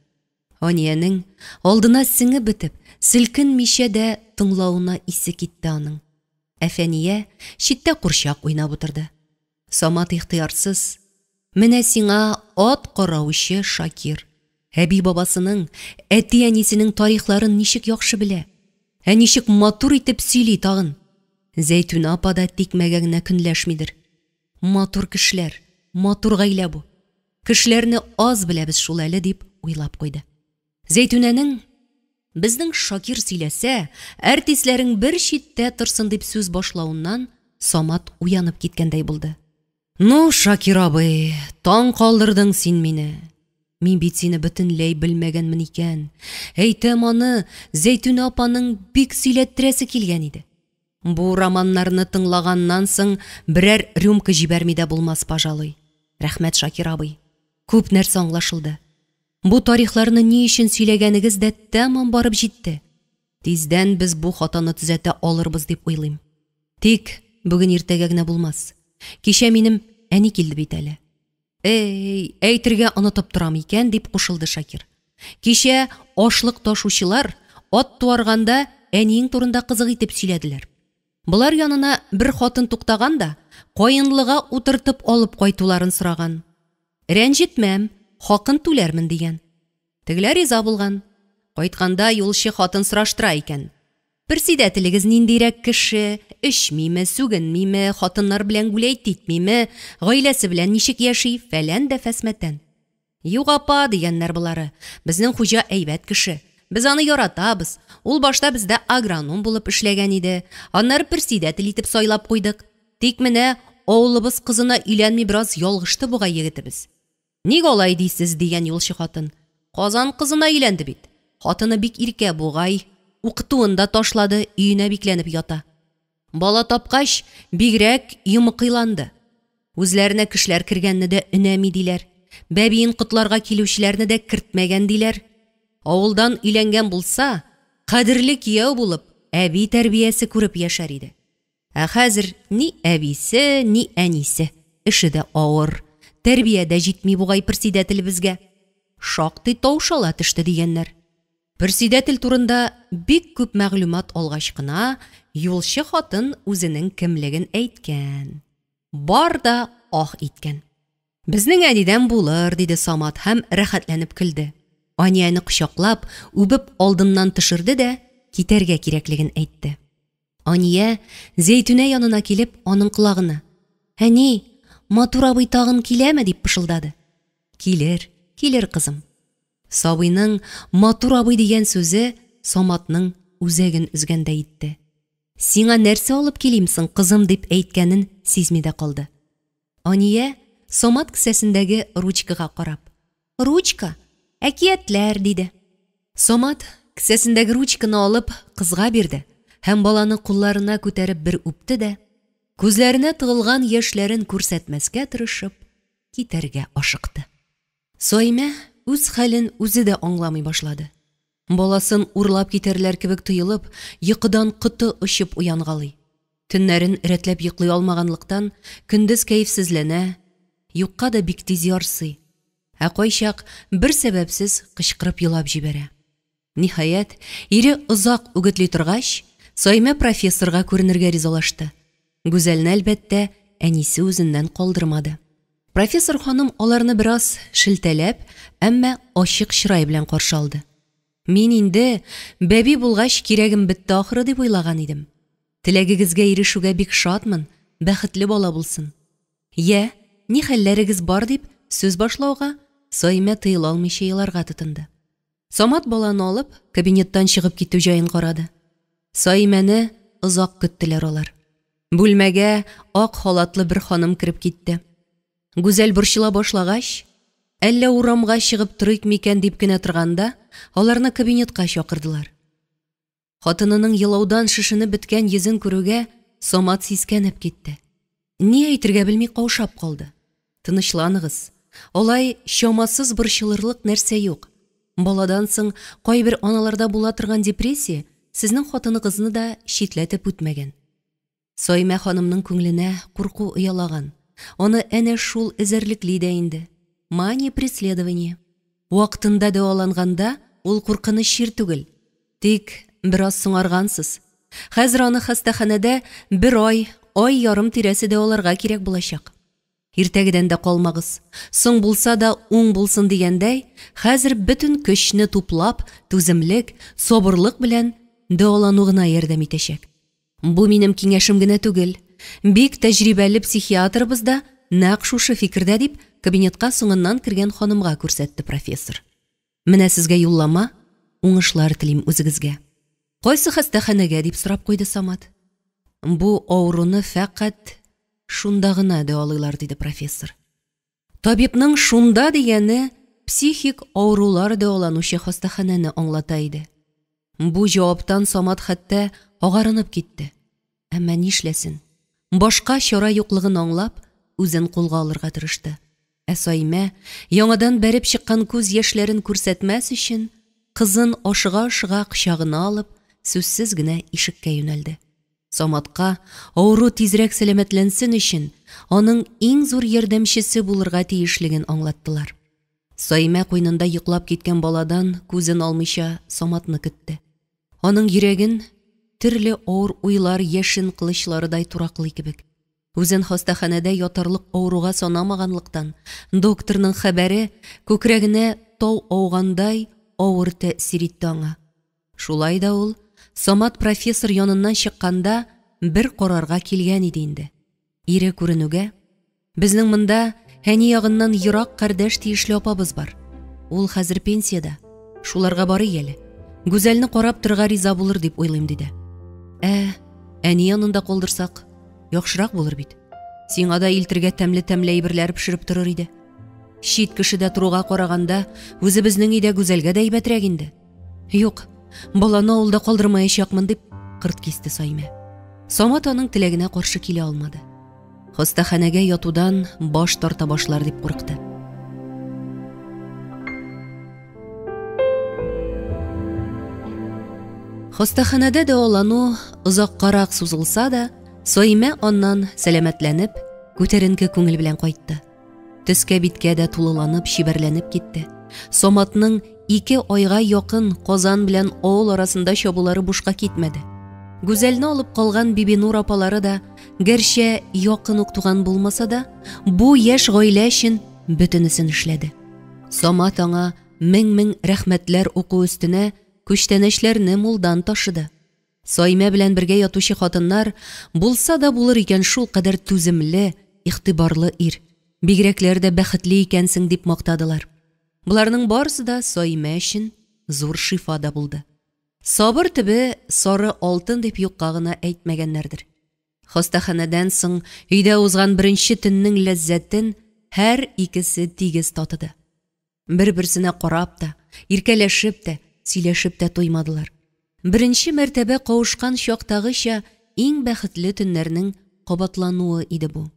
Аниянең алдына сеңеп бетеп, селкенмичә дә тыңлавына исе китте аның. Ә Фәния читтә курчак уйнап утырды. Самат ихтыярсыз: Менә сиңа ат караучы Шакир. Әби-бабасының, әти-әнисенең тарихларын ничек яхшы белә. Ә ничек матур итеп сөйли тагын. Зәйтүнә апа да тикмәгә генә көнләшмидер. Матур кешеләр, матур гаилә бу. Кешеләрне аз беләбез шул әле, дип уйлап куйды. Зәйтүнәнең Безнең Шакир сөйләсә, әртисләрең бер читтә торсын дип сүз башлавыннан Самат уянып киткәндәй булды. Ну, Шакир абый, таң калдырдың син мине. Мин бит сине бөтенләй белмәгәнмен икән. Әйтәм аны, Зәйтүнә апаның бик сөйләттерәсе килгән иде. Бу романнарны тыңлаганнан соң берәр рюмка җибәрми дә булмас, пожалуй. Рәхмәт, Шакир абый. Күп нәрсә аңлашылды. Бу тарихларны ни өчен сөйләгәнегез дә тәмам барып җитте. Тиздән без бу хатаны төзәтә алырбыз дип уйлыйм. Тик бүген иртәгә генә булмас. Кичә минем әни килде бит әле. Эй, әйтергә онытып торам икән, дип кушылды Шакир. Кичә ашлык ташучылар ат туарганда әниең турында кызык итеп сөйләделәр. Болар янына бер хатын туктаган да, каенлыга утыртып алып кайтуларын сораган. Рәнҗетмәм, хакын түләрмен, дигән. Тегеләр риза булган. Кайтканда юлчы хатын сораштыра икән. Персидәтелегез ниндирәк кеше, эчмиме, сүгенмиме, хатыннар белән гүләйт итмиме, гаиләсе белән ничек яши, фәлән дә фәсмәтән. Юк, апа, дигәннәр болары, безнең хуҗа әйбәт кеше. Без аны яратабыз. Ул башта бездә агроном булып эшләгән иде. Аннары персидәтел итеп сайлап куйдык. Тик менә авылыбыз кызына өйләнми бераз ялгышты бугай егетебез. Ник алай дисез, дигән юлчы хатын. Казан кызына өйләнде бит. Хатыны бик иркә бугай, укытуын да ташлады, өенә бикләнеп ята. Бала тапкач, бигрәк йомыкыйланды. Үзләренә кешеләр кергәнне дә өнәми диләр. Бәбиен котларга килүчеләрне дә кертмәгән диләр. Авылдан өйләнгән булса, кадерле кияү булып, әби тәрбиясе күреп яшәр иде. Ә хәзер ни әбисе, ни әнисе. Эше дә авыр, тәрбия дә җитми бугай персидәтелебезгә. Шактый таушала төште дигәннәр. Персидәтел турында бик күп мәгълүмат алгач кына, юлчы хатын үзенең кемлеген әйткән. Бар да ах иткән. Безнең әнидән булыр, диде Самат һәм рәхәтләнеп көлде. Анияне кочаклап, үбеп алдыннан төшерде дә, китәргә кирәклеген әйтте. Ания, Зәйтүнә янына килеп, аның колагына: "Әни, матур абый тагын киләме?" дип пышылдады. "Килер, килер, кызым." Сабыйның матур абый дигән сүзе Саматның үзәген өзгәндәй итте. "Сиңа нәрсә алып килим соң, кызым?" дип әйткәнен сизми дә калды. Ания Самат кесәсендәге ручкага карап: "Ручка, әкиятләр", диде. Самат кесәсендәге ручканы алып кызга бирде һәм баланы кулларына күтәреп бер үпте дә, күзләренә тыгылган яшьләрен күрсәтмәскә тырышып, китәргә ашыкты. Саимә үз хәлен үзе дә аңламый башлады. Баласын урлап китәрләр кебек тоелып, йокыдан коты очып уянгалый. Төннәрен рәтләп йоклый алмаганлыктан, көндез кәефсезләнә, юкка да бик тиз ярсый. Ә кайчак бер сәбәпсез кычкырып елап җибәрә. Ниһаять, ире озак үгетли торгач, Саимә профессорга күренергә ризалашты. Гүзәлне, әлбәттә, әнисе үзеннән калдырмады. Профессор ханым аларны бераз шелтәләп, әмма ачык чырай белән каршы алды. Мин инде, бәби булгач, кирәгем бетте ахры дип уйлаган идем. Теләгегезгә ирешүгә бик шатмын, бәхетле бала булсын. Йә, ни хәлләрегез бар дип сүз башлауга, Саимә тыела алмыйча еларга тотынды. Самат баланы алып, кабинеттан чыгып китү җаен карады. Саимәне озак көттеләр алар. Бүлмәгә ак халатлы бер ханым кереп китте. Гүзәл борчыла башлагач, әллә урамга чыгып торыйк микән дип кенә торганда, аларны кабинетка чакырдылар. Хатынының елаудан шешенеп беткән йөзен күрүгә, Самат сискәнеп китте. Ни әйтергә белми каушап калды. Тынычланыгыз. Алай чамасыз борчылырлык нәрсә юк. Баладан соң кайбер аналарда була торган депрессия сезнең хатыныгызны да читләтеп үтмәгән. Саимә ханымның күңеленә курку оялаган. Аны әнә шул эзәрлекли дә инде. Мания преследования. Вакытында дәваланганда ул куркыныч чир түгел. Тик бераз соңаргансыз. Хәзер аны хастаханәдә бер ай, ай ярым тирәсе дәваларга кирәк булачак. Иртәгедән дә калмагыз. Соң булса да уң булсын дигәндәй, хәзер бөтен көчне туплап, түземлек, сабырлык белән дәвалану гына ярдәм итәчәк. Бу минем киңәшем генә түгел. Бик тәҗрибәле психиатрыбыз да нәкъ шушы фикердә, дип, кабинетка соңыннан кергән ханымга күрсәтте профессор. Менә сезгә юллама, уңышлар телим үзегезгә. Кайсы хастаханәгә, дип сорап куйды Самат. Бу авыруны фәкать шунда гына дәвалыйлар, диде профессор. Табибның шунда дигәне психик авырулар дәваланучы хастаханәне аңлата иде. Бу җаваптан Самат хәтта агарынып китте. Әмма нишләсен? Башка чара юклыгын аңлап, үзен кулга алырга тырышты. Ә Саимә, яңадан бәреп чыккан күз яшьләрен күрсәтмәс өчен, кызын ашыга-ашыга кочагына алып, сүзсез генә ишеккә юнәлде. Саматка, авыру тизрәк сәламәтләнсен өчен, аның иң зур ярдәмчесе булырга тиешлеген аңлаттылар. Саимә куенында йоклап киткән баладан күзен алмыйча Саматны көтте. Аның йөрәген төрле авыр уйлар яшен кылычларыдай тураклый кебек. Үзен хастаханәдә ятарлык авыруга санамаганлыктан, докторның хәбәре күкрәгенә тау аугандай авыр тәэсир итте аңа. Шулай да ул Самат профессор яныннан чыкканда бер карарга килгән иде инде. Ире күренүгә, безнең монда әни ягыннан ерак кардәш тиешле апабыз бар. Ул хәзер пенсиядә. Шуларга барыйк әле. Гүзәлне карап торырга риза булыр дип уйлыйм, диде. Ә, әни янында калдырсак, яхшырак булыр бит. Сиңа да илтергә тәмле-тәмле әйберләр пешереп торыр иде. Чит кешедә торуга караганда, үзебезнең өйдә Гүзәлгә дә әйбәтрәк инде. Юк, баланы авылда калдырмаячакмын, дип кырт кисте Саимә. Самат аның теләгенә каршы килә алмады. Хастаханәгә ятудан баш тарта башлар дип курыкты. Хастаханәдә дәвалану озаккарак сузылса да, Саимә аннан сәламәтләнеп, күтәренке күңел белән кайтты. Төскә-биткә дә тулыланып, чибәрләнеп китте. Саматның ике айга якын Казан белән авыл арасында чабулары бушка китмәде. Гүзәлне алып калган Бибинур апалары да, гәрчә якын ук туган булмаса да, бу яшь гаилә өчен бөтенесен эшләде. Самат аңа мең-мең рәхмәтләр уку өстенә күчтәнәчләрне мулдан ташыды. Саимә белән бергә ятучы хатыннар, булса да булыр икән шулкадәр түземле, игътибарлы ир. Бигрәкләр дә бәхетле икәнсең, дип мактадылар. Боларның барысы да Саимә өчен зур шифа да булды. Сабыр төбе сары алтын дип юкка гына әйтмәгәннәрдер. Хастаханәдән соң өйдә узган беренче төннең ләззәтен һәр икесе тигез татыды. Бер-берсенә карап та, иркәләшеп тә, сөйләшеп тә туймадылар. Беренче мәртәбә кавышкан чактагыча иң бәхетле төннәрнең кабатлануы иде бу.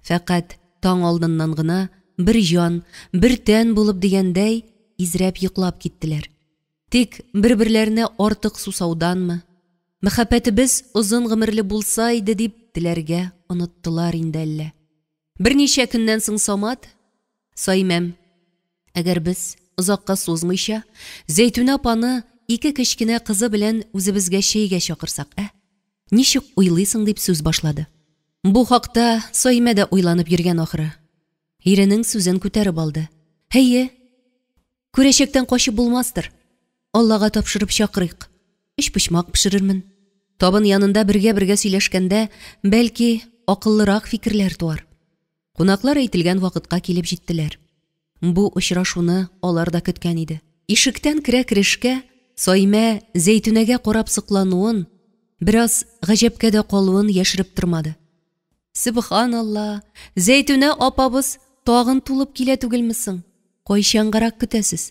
Фәкать таң алдыннан гына бер җан, бер тән булып дигәндәй, изрәп йоклап киттеләр. Тик бер-берләренә артык сусауданмы, мәхәббәтебез озын гомерле булса иде дип теләргә оныттылар инде әллә. Берничә көннән соң Самат, Саимәм, әгәр без, озакка сузмыйча, Зәйтүнә апаны ике кечкенә кызы белән үзебезгә чәйгә чакырсак, ә? Ничек уйлыйсың, дип сүз башлады. Бу хакта Саимә дә уйланып йөргән ахры. Иренең сүзен күтәреп алды. Әйе, күрәчәктән качып булмастыр. Аллага тапшырып чакырыйк. Өчпочмак пешерермен. Табын янында бергә-бергә сөйләшкәндә, бәлки, акыллырак фикерләр туар. Кунаклар әйтелгән вакытка килеп җиттеләр. Бу очрашуны алар да көткән иде. Ишектән керә-керешкә Саимә Зәйтүнәгә карап соклануын, бераз гаҗәпкә дә калуын яшереп тормады. Сөбханалла, Зәйтүнә апабыз тагын тулып килә түгелме соң? Кайчангарак көтәсез?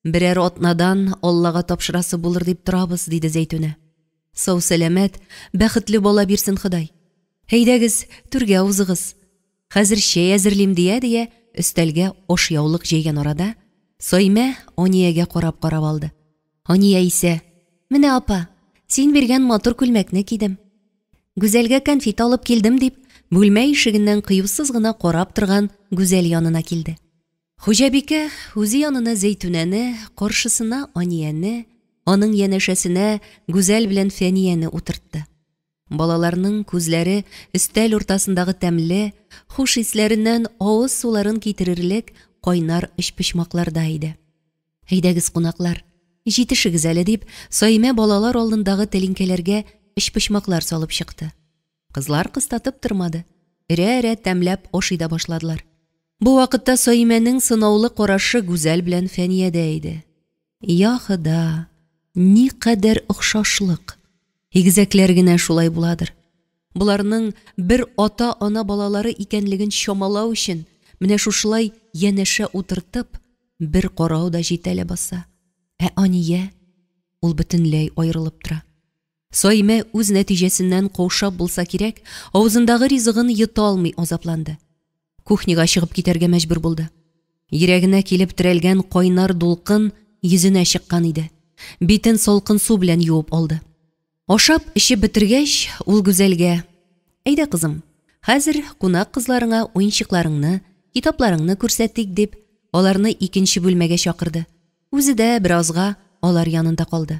Берәр атнадан Аллага тапшырасы булыр дип торабыз, диде Зәйтүнә. Сау-сәламәт, бәхетле бала бирсен Ходай. Әйдәгез, түргә узыгыз. Хәзер чәй әзерлим, дия-дия, өстәлгә ашъяулык җәйгән арада, Саймә Аниягә карап-карап алды. Ания исә, Менә, апа, син биргән матур күлмәкне кидем. Гүзәлгә кәнфит алып килдем, дип, бүлмә ишегеннән кыюсыз гына карап торган Гүзәл янына килде. Хуҗабикә үзе янына Зәйтүнәне, каршысына Анияне, аның янәшәсенә Гүзәл белән Фәнияне утыртты. Балаларның күзләре өстәл уртасындагы тәмле, хуш исләреннән авыз суларын китерерлек кайнар өчпочмакларда иде. Әйдәгез, кунаклар, җитешегез әле, дип, Саимә балалар алдындагы тәлинкәләргә өчпочмаклар салып чыкты. Кызлар кыстатып тормады, өрә-өрә тәмләп ашый да башладылар. Бу вакытта Саимәнең сынаулы карашы Гүзәл белән Фәниядә иде. Я Хода, никадәр охшашлык! Игезәкләр генә шулай буладыр. Боларның бер ата-ана балалары икәнлеген чамалау өчен менә шушылай янәшә утыртып, бер карау да җитә ләбаса. Ә Ания? Ул бөтенләй аерылып тора. Саимә үз нәтиҗәсеннән каушап булса кирәк, авызындагы ризыгын йота алмый азапланды. Кухняга чыгып китәргә мәҗбүр булды. Йөрәгенә килеп терәлгән кайнар дулкын йөзенә чыккан иде. Битен салкын су белән юып алды. Ашап, эчеп бетергәч, ул Гүзәлгә, Әйдә, кызым, хәзер кунак кызларыңа уенчыкларыңны, китапларыңны күрсәтик, дип, аларны икенче бүлмәгә чакырды. Үзе дә беразга алар янында калды.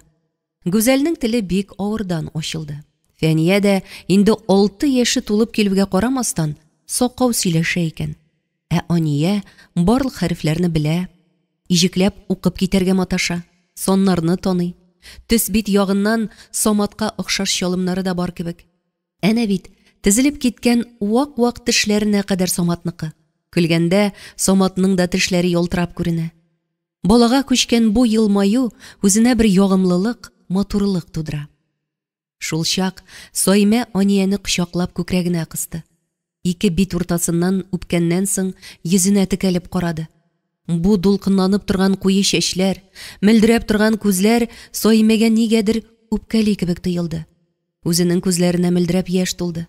Гүзәлнең теле бик авырдан ачылды. Фәния дә инде алты яше тулып килүгә карамастан, сакау сөйләшә икән. Ә Ания барлык хәрефләрне белә, иҗекләп укып китәргә маташа, саннарны таный. Төс-бит ягыннан Саматка охшаш чалымнары да бар кебек. Әнә бит, тезелеп киткән вак-вак тешләренә кадәр Саматныкы. Көлгәндә Саматның да тешләре ялтырап күренә. Балага күчкән бу елмаю үзенә бер ягымлылык, матурлык тудыра. Шулчак Саимә Анияне кочаклап күкрәгенә кысты. Ике бит уртасыннан үпкәннән соң йөзенә текәлеп карады. Бу дулкынланып торган куе чәчләр, мөлдерәп торган күзләр Саимәгә нигәдер үпкәли кебек тоелды. Үзенең күзләренә мөлдерәп яшь тулды.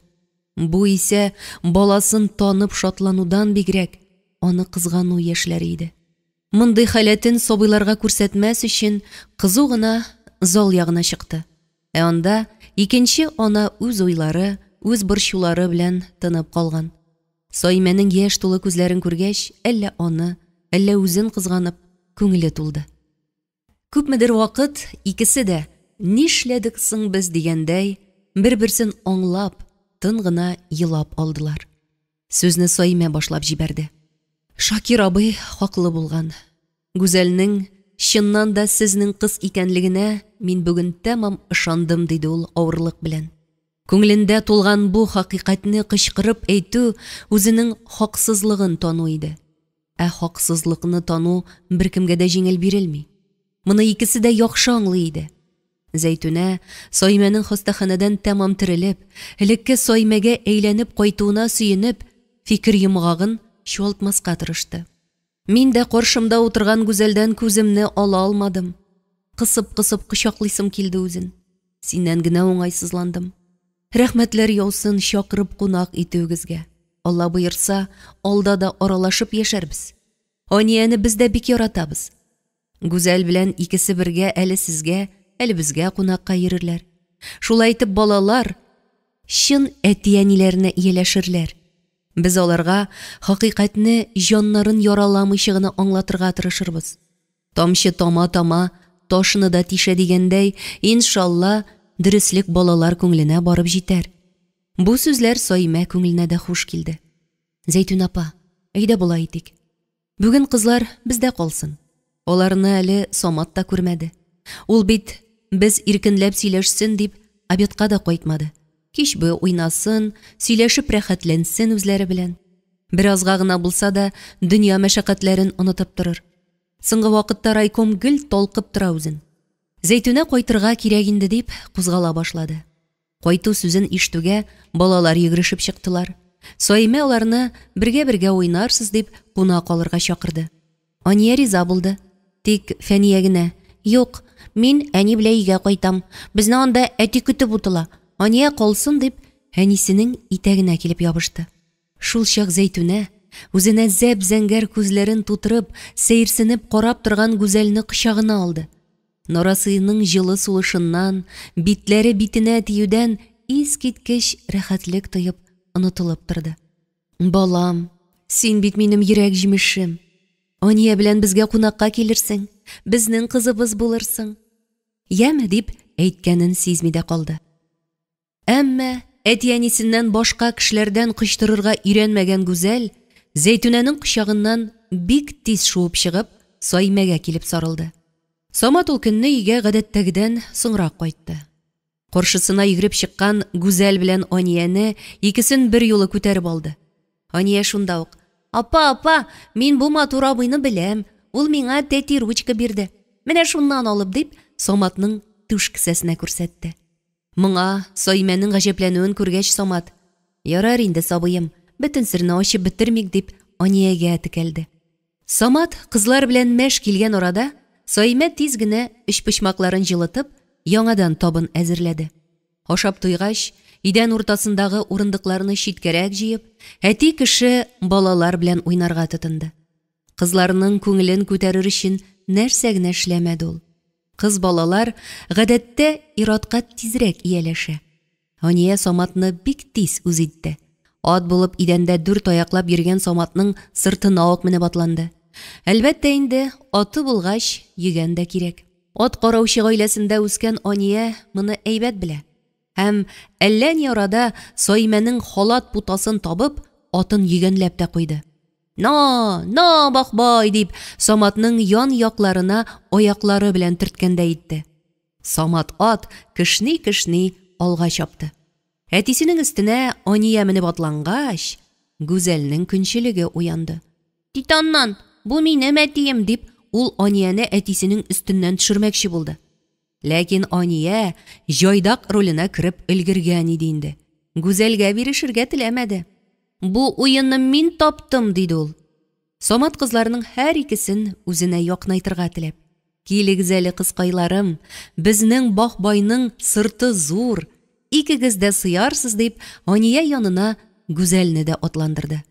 Бу исә баласын танып шатланудан бигрәк, аны кызгану яшьләре иде. Мондый халәтен сабыйларга күрсәтмәс өчен кызу гына зал ягына чыкты. Ә анда икенче ана үз уйлары, үз борчулары белән тынып калган. Саимәнең яшь тулы күзләрен күргәч, әллә аны, әллә үзен кызганып, күңеле тулды. Күпмедер вакыт икесе дә, нишләдек соң без дигәндәй, бер-берсен аңлап, тын гына елап алдылар. Сүзне Саимә башлап җибәрде. Шакир абый хаклы булган. Гүзәлнең чыннан да сезнең кыз икәнлегенә мин бүген тәмам ышандым, диде ул авырлык белән. Күңелендә тулган бу хакыйкатьне кычкырып әйтү үзенең хаксызлыгын тану иде. Ә хаксызлыкны тану беркемгә дә җиңел бирелми. Моны икесе дә яхшы аңлый иде. Зәйтүнә, Саимәнең хастаханәдән тәмам терелеп, элекке Саимәгә әйләнеп кайтуына сөенеп, фикер йомгагын чуалтмаска тырышты. Мин дә каршымда утырган Гүзәлдән күземне ала алмадым. Кысып-кысып кочаклыйсым килде үзен. Синнән генә уңайсызландым. Рәхмәтләр яусын чакырып кунак итүегезгә. Алла боерса, алда да аралашып яшәрбез. Анияне без дә бик яратабыз. Гүзәл белән икесе бергә әле сезгә, әле безгә кунакка йөрерләр. Шулай итеп балалар чын әти-әниләренә ияләшерләр. Без аларга хакыйкатьне җаннарын яраламыйча гына аңлатырга тырышырбыз. Тамчы тама-тама ташны да тишә дигәндәй, иншалла, дөреслек балалар күңеленә барып җитәр. Бу сүзләр Саимә күңеленә дә хуш килде. Зәйтүн апа, әйдә болай итик. Бүген кызлар бездә калсын. Аларны әле Самат та күрмәде. Ул бит без иркенләп сөйләшсен дип обедка да кайтмады. Кич буе уйнасын, сөйләшеп рәхәтләнсен үзләре белән. Беразга гына булса да дөнья мәшәкатьләрен онытып торыр. Соңгы вакытта райком гел талкып тора үзен. Зәйтүнә кайтырга кирәк инде дип кузгала башлады. Кайту сүзен ишетүгә балалар йөгерешеп чыктылар. Саимә аларны бергә-бергә уйнарсыз дип куна калырга чакырды. Ания риза булды. Тик Фәния генә: "Юк, мин әни белән өйгә кайтам. Безне анда әти көтеп утыла. Ания калсын" дип, әнисенең итәгенә килеп ябышты. Шул чак Зәйтүнә үзенә зәп-зәңгәр күзләрен тутырып, сәерсенеп карап торган Гүзәлне кочагына алды. Нарасыйның җылы сулышыннан, битләре битенә тиюдән искиткеч рәхәтлек тоеп, онытылып торды. Балам, син бит минем йөрәк җимешем. Ания белән безгә кунакка килерсең, безнең кызыбыз булырсың. Яме дип әйткәнен сизми дә калды. Әмма әти-әнисеннән башка кешеләрдән кочтырырга өйрәнмәгән Гүзәл Зәйтүнәнең кочагыннан бик тиз шуып чыгып, Саимәгә килеп сарылды. Самат ул көнне өйгә гадәттәгедән соңрак кайтты. Каршысына йөгереп чыккан Гүзәл белән Анияне икесен бер юлы күтәреп алды. Ания шунда ук: "Апа, апа, мин бу матур абыйны беләм. Ул миңа тәти ручка бирде. Менә шуннан алып", дип, Саматның түш кесәсенә күрсәтте. Моңа Саимәнең гаҗәпләнүен күргәч, Самат: "Ярар инде, сабыем, бөтен серне ачып бетермик", дип, Аниягә текәлде. Самат кызлар белән мәш килгән арада, Саимә тиз генә өчпочмакларын җылытып, яңадан табын әзерләде. Ашап туйгач, идән уртасындагы урындыкларны читкәрәк җыеп, әти кеше балалар белән уйнарга тотынды. Кызларның күңелен күтәрер өчен нәрсә генә эшләмәде ул. Кыз балалар гадәттә ир-атка тизрәк ияләшә. Ания Саматны бик тиз үз итте. Ат булып идәндә дүрт аяклап йөргән Саматның сыртына ук менеп атланды. Әлбәттә инде, аты булгач, йөгән дә кирәк. Ат караучы гаиләсендә үскән Ания моны әйбәт белә. Һәм әллә ни арада Саимәнең халат путасын табып, атын йөгәнләп тә куйды. На, на, бахбай! дип, Саматның ян якларына аяклары белән төрткәндәй итте. Самат ат кешни-кешни алга чапты. Әтисенең өстенә Ания менеп атлангач, Гүзәлнең көнчелеге уянды. Кит аннан, бу минем әтием, дип, ул Анияне әтисенең өстеннән төшермәкче булды. Ләкин Ания җайдак роленә кереп өлгергән иде инде. Гүзәлгә бирешергә теләмәде. Бу уенны мин таптым, диде ул. Самат кызларның һәр икесен үзенә якынайтырга теләп: «Килегез әле, кызкайларым, безнең бахбайның сырты зур, икегез дә сыярсыз», – дип, Ания янына Гүзәлне дә атландырды.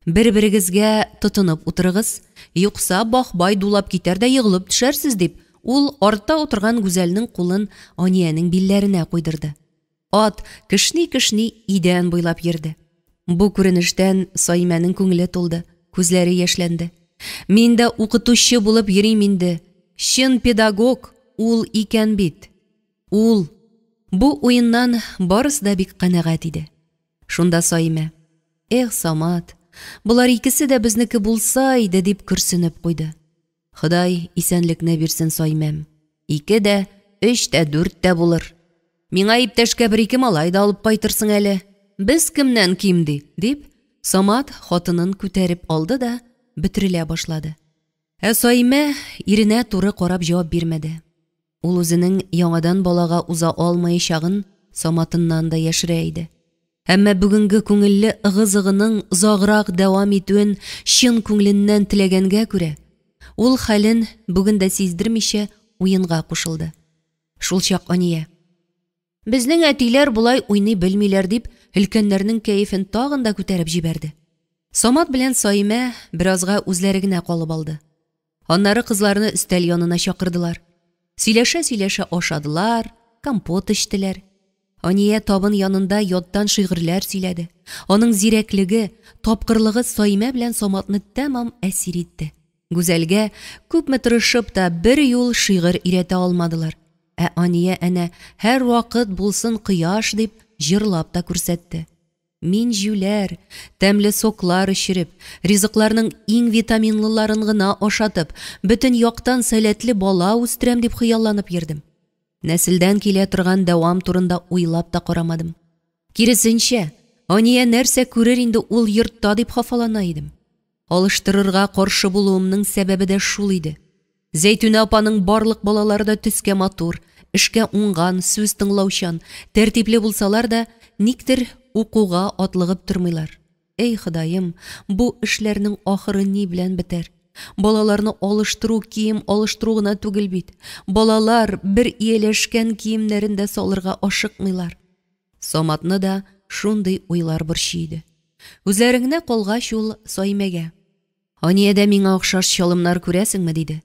«Бер-берегезгә тотынып утырыгыз, юкса бахбай дулап китәр дә егылып төшәрсез», – дип, ул артта утырган Гүзәлнең кулын Аниянең билләренә куйдырды. Ат кешни-кешни идән буйлап йөрде. Бу күренештән Саимәнең күңеле тулды, күзләре яшьләнде. Мин дә укытучы булып йөрим инде. Чын педагог ул икән бит. Ул. Бу уеннан барысы да бик канәгать иде. Шунда Саимә: «Эх, Самат, болар икесе дә безнеке булса иде», – дип көрсенеп куйды. Ходай исәнлекне бирсен, Саимәм. Ике дә, өч тә, дүрт тә булыр. Миңа иптәшкә бер-ике малай да алып кайтырсың әле. Без кемнән ким ди, дип, Самат хатынын күтәреп алды да бөтерелә башлады. Ә Саимә иренә туры карап җавап бирмәде. Ул үзенең яңадан балага уза алмаячагын Саматыннан да яшерә иде. Әмма бүгенге күңелле ыгы-зыгының озаграк дәвам итүен чын күңеленнән теләгәнгә күрә, ул хәлен бүген дә сиздермичә уенга кушылды. Шулчак Ания: «Безнең әтиләр болай уйный белмиләр», – дип, өлкәннәрнең кәефен тагын да күтәреп җибәрде. Самат белән Саимә беразга үзләре генә калып алды. Аннары кызларны өстәл янына чакырдылар. Сөйләшә-сөйләшә ашадылар, компот эчтеләр. Ания табын янында яттан шигырьләр сөйләде. Аның зирәклеге, тапкырлыгы Саимә белән Саматны тәмам әсир итте. Гүзәлгә күпме тырышып та бер юл шигырь өйрәтә алмадылар. Ә Ания әнә һәрвакыт булсын кояш дип җырлап та күрсәтте. Мин җүләр, тәмле соклар эчереп, ризыкларның иң витаминлыларын гына ашатып, бөтен яктан сәләтле бала үстерәм дип хыялланып йөрдем. Нәселдән килә торган дәвам турында уйлап та карамадым. Киресенчә, Ания нәрсә күрер инде ул йортта дип хафалана идем. Алыштырырга каршы булуымның сәбәбе дә шул иде. Зәйтүнә апаның барлык балалары да төскә матур, эшкә уңган, сүз тыңлаучан, тәртипле булсалар да, никтер укуга атлыгып тормыйлар. Эй, Ходаем, бу эшләрнең ахыры ни белән бетәр? Балаларны алыштыру кием алыштыру гына түгел бит. Балалар бер ияләшкән киемнәрен дә салырга ашыкмыйлар. Саматны да шундый уйлар борчый иде. Үзләре генә калгач, ул Саимәгә: «Аниядә миңа охшаш чалымнар күрәсеңме?» – диде.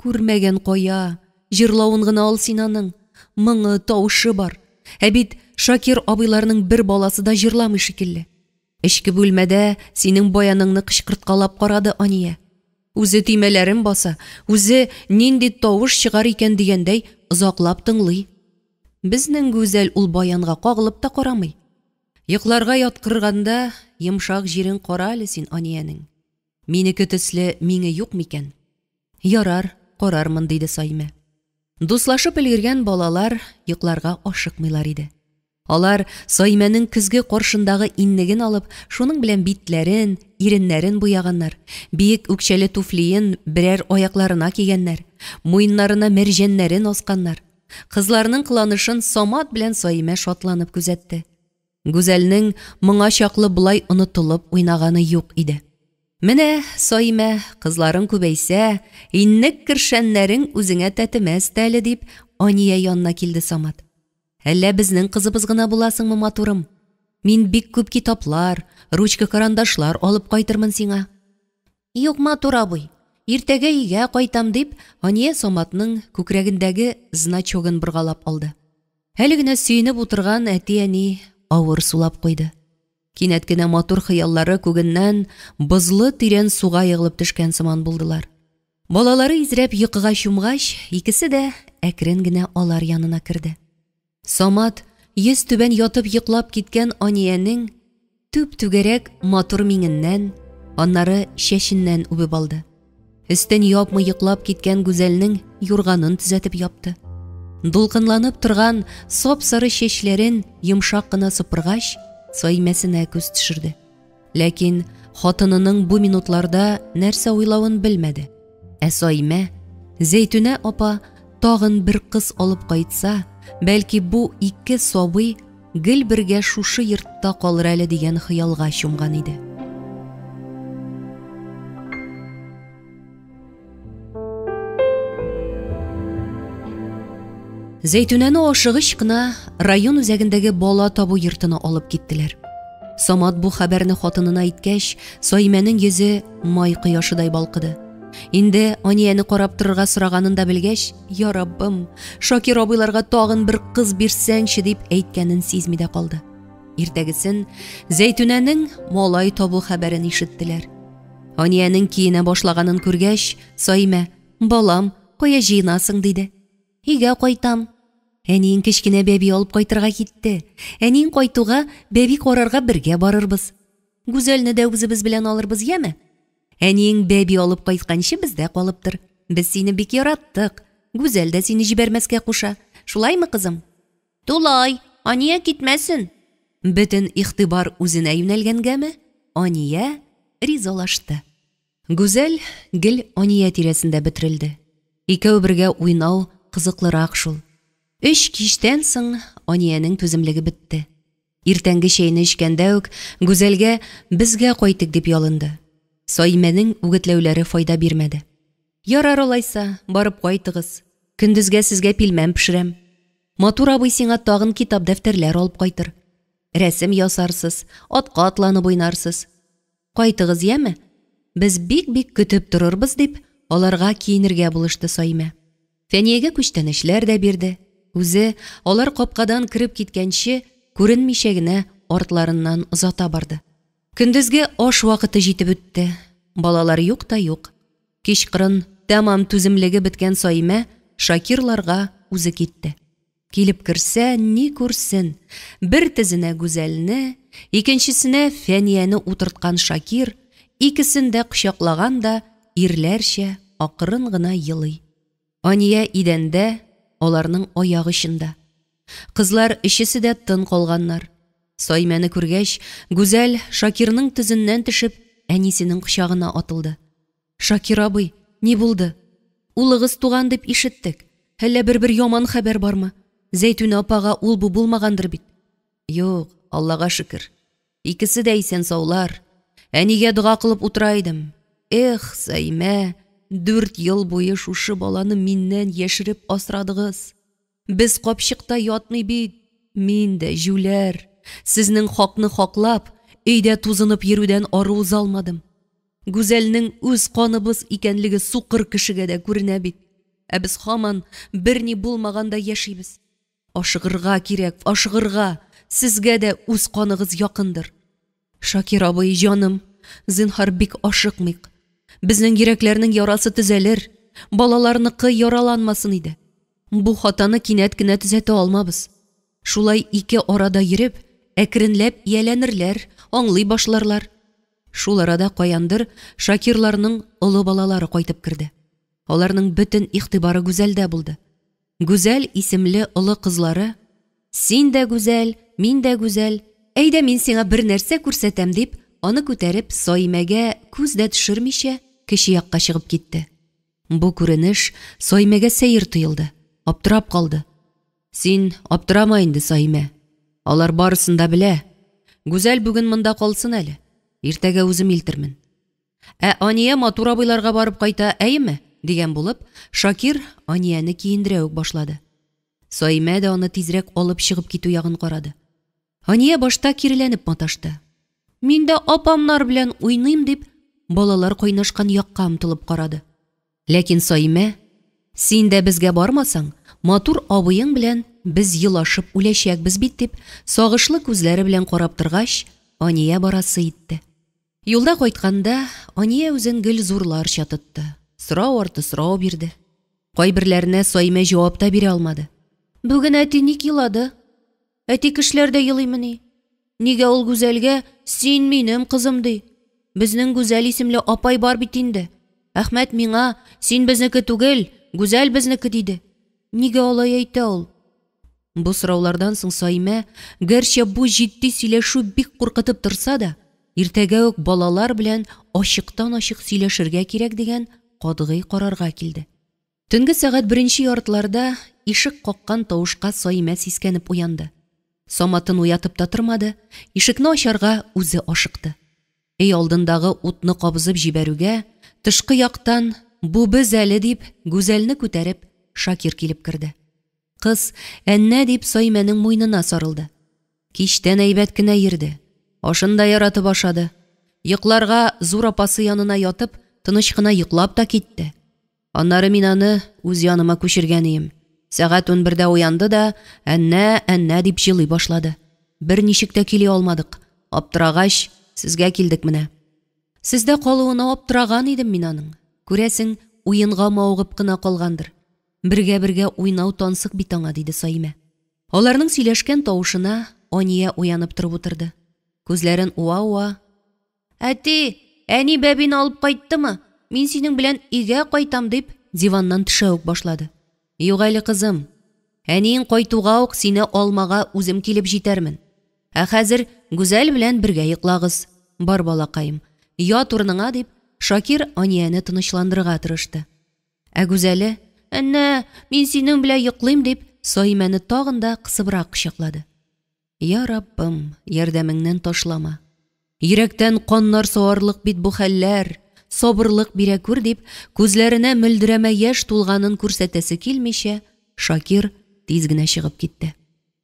«Күрмәгән кая, җырлавын гына ал син аның. Моңы, тавышы бар. Ә бит Шакир абыйларның бер баласы да җырламый шикелле. Эчке бүлмәдә синең баяныңны кычкырткалап карады Ания. Үзе төймәләрен баса, үзе нинди тавыш чыгар икән дигәндәй озаклап тыңлый. Безнең Гүзәл ул баянга кагылып та карамый. Йокларга яткырганда йомшак җирен кара әле син Аниянең. Минеке төсле миңе юк микән? Ярар, карармын, диде Саимә. Дуслашып өлгергән балалар йокларга ашыкмыйлар иде. Алар Саимәнең көзге каршындагы иннеген алып, шуның белән битләрен, иреннәрен буяганнар, биек үкчәле туфлиен берәр аякларына кигәннәр, муеннарына мәрҗәннәрен асканнар. Кызларның кыланышын Самат белән Саимә шатланып күзәтте. Гүзәлнең моңа чаклы болай онытылып уйнаганы юк иде. Менә, Саимә, кызларың күбәйсә, иннек кершәннәрең үзеңә тәтемәс тә әле, дип, Ания янына килде Самат. Әллә безнең кызыбыз гына буласыңмы, матурым? Мин бик күп китаплар, ручка-карандашлар алып кайтырмын сиңа. Юк, матур абый, иртәгә өйгә кайтам, дип, Ания Саматның күкрәгендәге значогын боргалап алды. Әле генә сөенеп утырган әти-әни авыр сулап куйды. Кинәт кенә матур хыяллары күгеннән бозлы тирән суга егылып төшкән сыман булдылар. Балалары изрәп йокыга чумгач, икесе дә әкрен генә алар янына керде. Самат йөз түбән ятып йоклап киткән Аниянең түп-түгәрәк матур миңеннән, аннары чәченнән үбеп алды. Өстен япмый йоклап киткән Гүзәлнең юрганын төзәтеп япты. Дулкынланып торган сап-сары чәчләрен йомшак кына сыпыргач, Саимәсенә күз төшерде. Ләкин хатынының бу минутларда нәрсә уйлавын белмәде. Ә Саимә, Зәйтүнә апа тагын бер кыз алып кайтса, бәлки бу ике сабый гел бергә шушы йортта калыр әле дигән хыялга чумган иде. Зәйтүнәне ашыгыч кына район үзәгендәге бала табу йортына алып киттеләр. Самат бу хәбәрне хатынына әйткәч, Саимәнең йөзе май кояшыдай балкыды. Инде Анияне карап торырга сораганын да белгәч, "Я Раббым, Шакир абыйларга тагын бер кыз бирсәңче" дип әйткәнен сизми дә калды. Иртәгесен Зәйтүнәнең малай табу хәбәрен ишеттеләр. Аниянең киенә башлаганын күргәч, Саимә: "Балам, кая җыенасың?" диде. Өйгә кайтам. Әниең кечкенә бәби алып кайтырга китте. Әниең кайтуга бәби карарга бергә барырбыз. Гүзәлне дә үзебез белән алырбыз, яме? Әниең бәби алып кайтканчы бездә калып тор. Без сине бик яраттык. Гүзәл дә сине җибәрмәскә куша. Шулаймы, кызым? Тулай, Ания китмәсен. Бөтен игътибар үзенә юнәлгәнгәме, Ания ризалашты. Гүзәл гел Ания тирәсендә бөтерелде. Икәү бергә уйнау кызыклырак шул. Өч кичтән соң Аниянең түземлеге бетте. Иртәнге чәйне эчкәндә үк Гүзәлгә безгә кайтыйк дип ялынды. Саимәнең үгетләүләре файда бирмәде. Ярар алайса, барып кайтыгыз. Көндезгә сезгә пилмән пешерәм. Матур абый сиңа тагын китап-дәфтәрләр алып кайтыр. Рәсем ясарсыз, атка атланып уйнарсыз. Кайтыгыз, яме? Без бик-бик көтеп торырбыз, дип, аларга киенергә булышты Саимә. Фәниягә күчтәнәчләр дә бирде. Үзе, алар капкадан кереп киткәнче, күренмичә генә артларыннан озата барды. Көндезге аш вакыты җитеп үтте. Балалар юк та юк. Кичкырын тәмам түземлеге беткән Саимә Шакирларга үзе китте. Килеп керсә, ни күрсен, бер тезенә Гүзәлне, икенчесенә Фәнияне утырткан Шакир, икесен дә кочаклаган да ирләрчә акрын гына елый. Ания идәндә, аларның аяк очында. Кызлар өчесе дә тын калганнар. Саимәне күргәч, Гүзәл, Шакирның тезеннән төшеп, әнисенең кочагына атылды. Шакир абый, ни булды? Улыгыз туган дип ишеттек. Әллә бер-бер яман хәбәр бармы? Зәйтүнә апага ул-бу булмагандыр бит? Юк, Аллага шөкер. Икесе дә исән-саулар. Әнигә дога кылып утыра идем. Эх, Саимә, дүрт ел буе шушы баланы миннән яшереп асрадыгыз. Без капчыкта ятмый бит. Мин дә, җүләр, сезнең хакны хаклап, өйдә тузынып йөрүдән ары уза алмадым. Гүзәлнең үз каныбыз икәнлеге сукыр кешегә дә күренә бит. Ә без һаман берни булмагандай яшибез. Ашыгырга кирәк, ашыгырга! Сезгә дә үз каныгыз якындыр. Шакир абый, җаным, зинһар, бик ашыкмыйк. Безнең йөрәкләрнең ярасы төзәлер, балаларныкы яраланмасын иде. Бу хатаны кинәт кенә төзәтә алмабыз. Шулай ике арада йөреп, әкренләп ияләнерләр, аңлый башларлар. Шул арада каяндыр Шакирларның олы балалары кайтып керде. Аларның бөтен игътибары Гүзәлдә булды. Гүзәл исемле олы кызлары, Син дә гүзәл, мин дә гүзәл, әйдә мин сиңа бер нәрсә күрсәтәм, дип, аны күтәреп, Саимәгә күз дә төшермичә, кече якка чыгып китте. Бу күренеш Саимәгә сәер тоелды, аптырап калды. Син аптырама инде, Саимә. Алар барысын да белә. Гүзәл бүген монда калсын әле. Иртәгә үзем илтермен. Ә Ания матур абыйларга барып кайта, әйеме? дигән булып, Шакир Анияне киендерә үк башлады. Саимә дә аны тизрәк алып чыгып китү ягын карады. Ания башта киреләнеп маташты. Мин дә апамнар белән уйныйм дип, балалар кайнашкан якка омтылып карады. Ләкин Саимә, Син дә безгә бармасаң, матур абыең белән без елашып үләчәкбез бит, дип, сагышлы күзләре белән карап торгач, Ания барасы итте. Юлда кайтканда, Ания үзен гел зурларча тотты, сорау арты сорау бирде. Кайберләренә Саимә җавап та бирә алмады. Бүген әти ник елады? Әти кешеләр дә елыймыни? Нигә ул Гүзәлгә син минем кызым ди? Безнең Гүзәл исемле апай бар бит инде. Әхмәт миңа син безнеке түгел, Гүзәл безнеке диде. Нигә алай әйтә ул? Бу сораулардан соң Саимә, гәрчә бу җитди сөйләшү бик куркытып торса да, иртәгә үк балалар белән ачыктан-ачык сөйләшергә кирәк дигән катгый карарга килде. Төнге сәгать беренче яртыларда ишек каккан тавышка Саимә сискәнеп уянды. Саматын уятып та тормады, ишекне ачарга үзе ашыкты. Өй алдындагы утны кабызып җибәрүгә, тышкы яктан, Бу без әле, дип, Гүзәлне күтәреп, Шакир килеп керде. Кыз, әннә дип, Саимәнең муенына сарылды. Кичтән әйбәт кенә йөрде. Ашын да яратып ашады. Йокларга зур апасы янына ятып, тыныч кына йоклап та китте. Аннары мин аны үз яныма күчергән ием. Сәгать 11дә уянды да, әннә, әннә дип җылый башлады. Берничек тә көйли алмадык. Аптырагач, сезгә килдек менә. Сездә калуына аптыраган идем мин аның. Күрәсең, уенга мавыгып кына калгандыр. Бергә-бергә уйнау тансык бит аңа, диде Саимә. Аларның сөйләшкән тавышына Ания уянып торып утырды. Күзләрен уа-уа, Әти, әни бәбине алып кайттымы? Мин синең белән өйгә кайтам, дип, диваннан төшә үк башлады. Юк әле, кызым. Әниең кайтуга ук сине алмага үзем килеп җитәрмен. Ә хәзер Гүзәл белән бергә йоклагыз. Бар, балакаем, ят урыныңа, дип, Шакир Анияне тынычландырырга тырышты. Ә Гүзәле, Әннә, мин синең белән йоклыйм, дип, Саимәне тагын да кысыбрак кочаклады. Я Раббым, ярдәмеңнән ташлама. Йөрәктән каннар саварлык бит бу хәлләр, сабырлык бирә күр, дип, күзләренә мөлдерәмә яшь тулганын күрсәтәсе килмичә, Шакир тиз генә чыгып китте.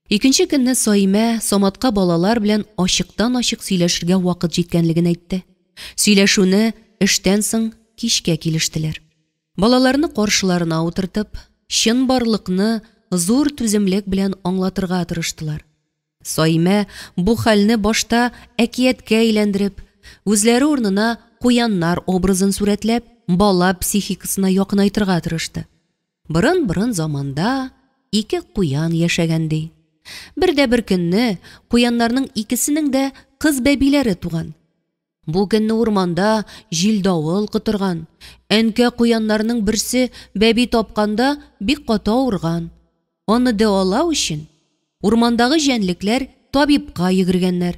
Икенче көнне Саимә Саматка балалар белән ачыктан-ачык сөйләшергә вакыт җиткәнлеген әйтте. Сөйләшүне эштән соң кичкә килештеләр. Балаларны каршыларына утыртып, чынбарлыкны зур түземлек белән аңлатырга тырыштылар. Саимә бу хәлне башта әкияткә әйләндереп, үзләре урынына куяннар образын сурәтләп, бала психикасына якынайтырга тырышты. Борын-борын заманда ике куян яшәгән, ди. Бер дә бер көнне куяннарның икесенең дә кыз бәбиләре туган. Бу көнне урманда җил-давыл котырган. Әнкә куяннарның берсе бәби тапканда бик каты авырган. Аны дәвалау өчен урмандагы җәнлекләр табибка йөгергәннәр.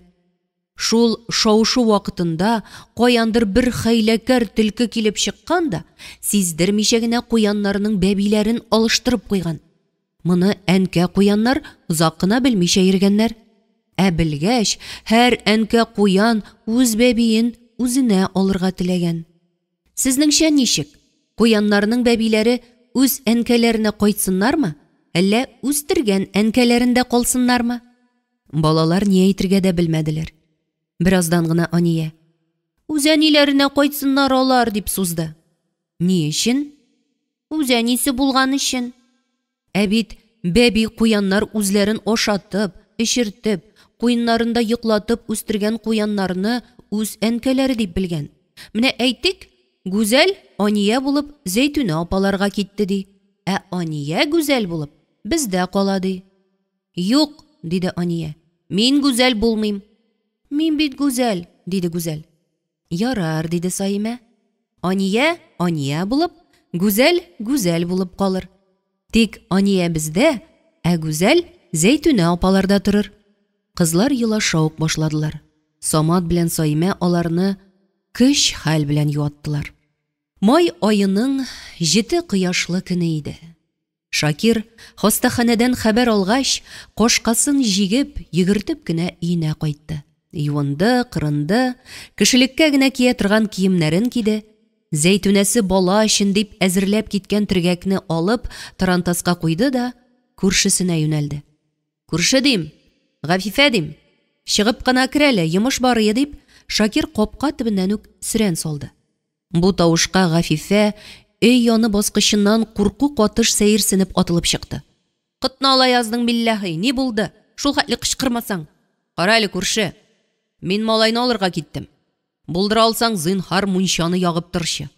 Шул шау-шу вакытында каяндыр бер хәйләкәр төлке килеп чыккан да, сиздермичә генә куяннарның бәбиләрен алыштырып куйган. Моны әнкә куяннар озак кына белмичә йөргәннәр. Ә белгәч, һәр әнкә куян үз бәбиен үзенә алырга теләгән. Сезнеңчә ничек, куяннарның бәбиләре үз әнкәләренә кайтсыннармы, әллә үстергән әнкәләрендә калсыннармы? Балалар ни әйтергә дә белмәделәр. Бераздан гына Ания: "Үз әниләренә кайтсыннар алар", дип сузды. Ни өчен? Үз әнисе булган өчен. Ә бит бәби куяннар үзләрен ашатып, эчертеп, куеннарында йоклатып үстергән куяннарны үз әнкәләре дип белгән. Менә әйтик, Гүзәл Ания булып Зәйтүнә апаларга китте ди, ә Ания Гүзәл булып бездә кала ди. Юк, диде Ания, мин Гүзәл булмыйм. Мин бит Гүзәл, диде Гүзәл. Ярар, диде Саимә. Ания Ания булып, Гүзәл Гүзәл булып калыр. Тик Ания бездә, ә Гүзәл Зәйтүнә апаларда торыр. Кызлар елаша ук башладылар. Самат белән Саимә аларны көч-хәл белән юаттылар. Май аеның җете кояшлы көне иде. Шакир, хастаханәдән хәбәр алгач, кашкасын җигеп, йөгертеп кенә өенә кайтты. Юынды, кырынды, кешелеккә генә кия торган киемнәрен киде. Зәйтүнәсе бала өчен дип әзерләп киткән төргәкне алып, тарантаска куйды да, күршесенә юнәлде. Күрше, дим, Гафифә, дим, чыгып кына кер әле, йомыш барые, дип, Шакир капка төбеннән үк сөрән салды. Бу тавышка Гафифә өй яны баскычыннан курку катыш сәерсенеп атылып чыкты. Котны ала яздың, билләһи, ни булды? Шул хәтле кычкырмасаң. Кара әле, күрше. Мин малайны алырга киттем. Булдыра алсаң, зинһар, мунчаны ягып торчы.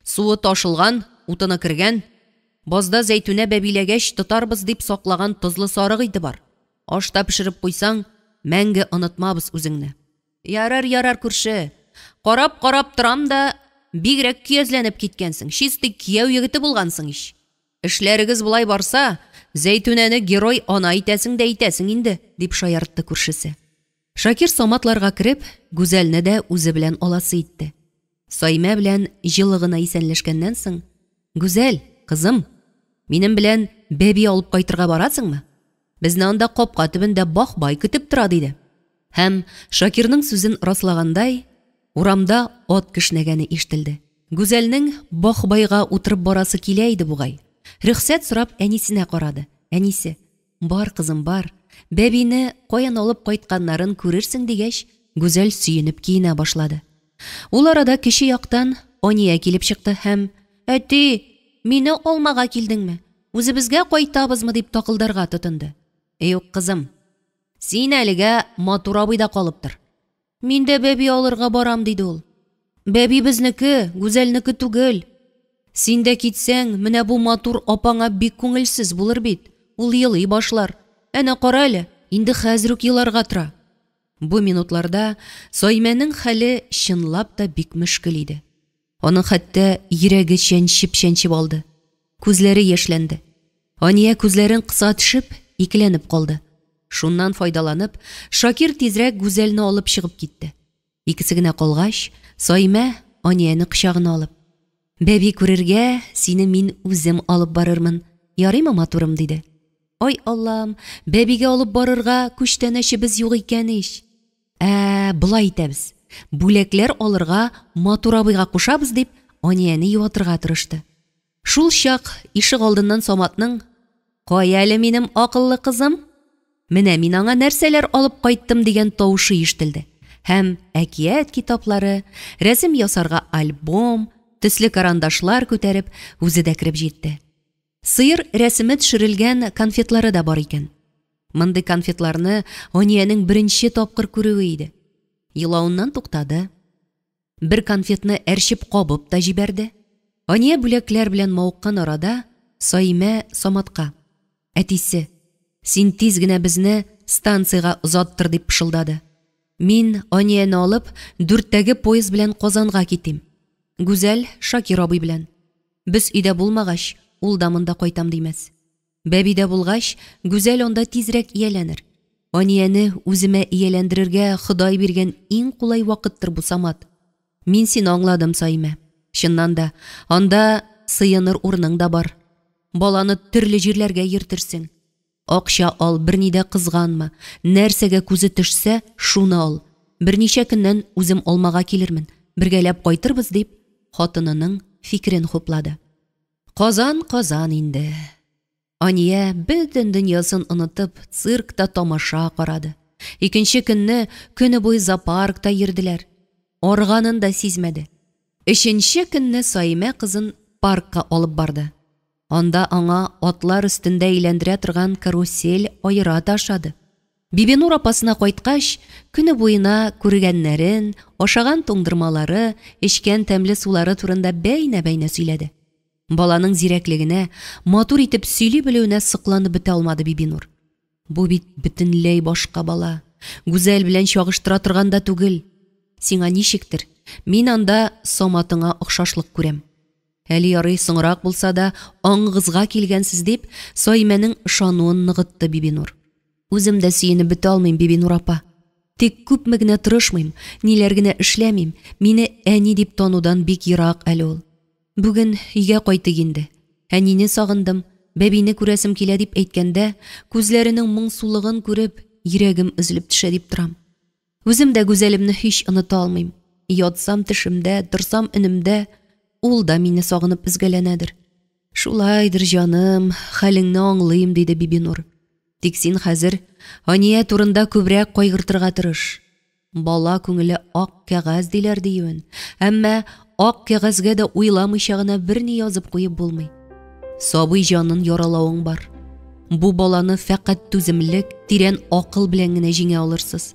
Суы ташылган, утыны кергән. Базда Зәйтүнә бәбиләгәч тотарбыз дип саклаган тозлы сарык ите бар. Аш та пешереп куйсаң, мәңге онытмабыз үзеңне. Ярар, ярар, күрше. Карап-карап торам да, бигрәк көязләнеп киткәнсең, чистый кияү егете булгансың ич. Эшләрегез болай барса, Зәйтүнәне герой ана итәсең дә итәсең инде, дип шаяртты күршесе. Шакир Саматларга кереп, Гүзәлне дә үзе белән аласы итте. Саимә белән җылы гына исәнләшкәннән соң, Гүзәл, кызым, минем белән бәби алып кайтырга барасыңмы? Безне анда капка төбендә Бахбай көтеп тора, диде. Һәм, Шакирның сүзен раслагандай, урамда ат кешнәгәне ишетелде. Гүзәлнең Бахбайга утырып барасы килә иде бугай. Рөхсәт сорап әнисенә карады. Әнисе: "Бар, кызым, бар. Бәбине каян алып кайтканнарын күрерсең", дигәч, Гүзәл сөенеп киенә башлады. Ул арада кече яктан Ания килеп чыкты һәм: "Әти, мине алмага килдеңме? Үзебезгә кайтабызмы?" дип такылдарга тотынды. "Юк, кызым. Син әлегә Матур абыйда калып тор. Мин дә бәби алырга барам", диде ул. "Бәби безнеке, Гүзәлнеке түгел. Син дә китсәң, менә бу матур апаңа бик күңелсез булыр бит. Ул елый башлар. Әнә кара әле, инде хәзер үк еларга тора". Бу минутларда Саимәнең хәле чынлап та бик мөшкел иде. Аның хәтта йөрәге чәнчеп-чәнчеп алды. Күзләре яшьләнде. Ания күзләрен кыса төшеп, икеләнеп калды. Шуннан файдаланып, Шакир тизрәк Гүзәлне алып чыгып китте. Икесе генә калгач, Саимә Анияне кочагына алып: "Бәби күрергә сине мин үзем алып барырмын, ярыймы, матурым?" диде. "Ай Аллам, бәбигә алып барырга күчтәнәчебез юк икән ич. Ә, болай итәбез. Бүләкләр алырга Матур абыйга кушабыз", дип, Анияне юатырга тырышты. Шул чак ишегалдыннан Саматның: "Кая әле минем акыллы кызым? Менә мин аңа нәрсәләр алып кайттым", дигән тавышы ишетелде. Һәм әкият китаплары, рәсем ясарга альбом, төсле карандашлар күтәреп, үзе дә кереп җитте. Сыер рәсеме төшерелгән конфетлары да бар икән. Мондый конфетларны Аниянең беренче тапкыр күрүе иде. Елавыннан туктады. Бер конфетны әрчеп кабып та җибәрде. Ания бүләкләр белән мавыккан арада Саимә Саматка: "Әтисе, син тиз генә безне станциягә озаттыр", дип пышылдады. "Мин Анияне алып, 4-тәге поезд белән Казанга китим. Гүзәл Шакир абый белән. Без өйдә булмагач, ул да монда кайтам димәс. Бәби дә булгач, Гүзәл анда тизрәк ияләнер. Анияне үземә ияләндерергә Ходай биргән иң кулай вакыттыр бу, Самат. Мин сине аңладым, Саимә. Чыннан да, анда сыеныр урының да бар. Баланы төрле җирләргә йөртерсең. Акча ал, берни дә кызганма. Нәрсәгә күзе төшсә, шуны ал. Берничә көннән үзем алмага килермен. Бергәләп кайтырбыз", дип, хатынының фикерен хуплады. Казан, Казан инде. Ания бөтен дөньясын онытып, циркта тамаша карады. Икенче көнне көне буе зоопаркта йөрделәр. Арганын да сизмәде. Өченче көнне Саимә кызын паркка алып барды. Анда аңа атлар өстендә әйләндерә торган карусель аерата ошады. Бибинур апасына кайткач, көне буена күргәннәрен, ашаган туңдырмалары, эчкән тәмле сулары турында бәйнә-бәйнә сөйләде. Баланың зирәклегенә, матур итеп сөйли белүенә сокланып бетә алмады Бибинур. Бу бит бөтенләй башка бала. Гүзәл белән чагыштыра торган да түгел. Сиңа ничектер, мин анда Саматыңа охшашлык күрәм. Әле ярый соңрак булса да аңыгызга килгәнсез, дип, Саимәнең ышануын ныгытты Бибинур. Үзем дә сөенеп бетә алмыйм, Бибинур апа. Тик күпме генә тырышмыйм, ниләр генә эшләмим, мине әни дип танудан бик ерак әле ул. Бүген өйгә кайтыйк инде. Әнине сагындым, бәбине күрәсем килә дип әйткәндә, күзләренең моңсулыгын күреп, йөрәгем өзелеп төшә дип торам. Үзем дә Гүзәлемне һич оныта алмыйм. Ятсам төшемдә, торсам өнемдә, ул да мине сагынып өзгәләнәдер. Шулайдыр, җаным, хәлеңне аңлыйм, диде Бибинур. Тик син хәзер Ания турында күбрәк кайгыртырга тырыш. Бала күңеле ак кәгазь диләр диюен, әмма ак кәгазьгә дә уйламыйча гына берни язып куеп булмый. Сабый җанын яралавың бар. Бу баланы фәкать түземлек, тирән акыл белән генә җиңә алырсыз.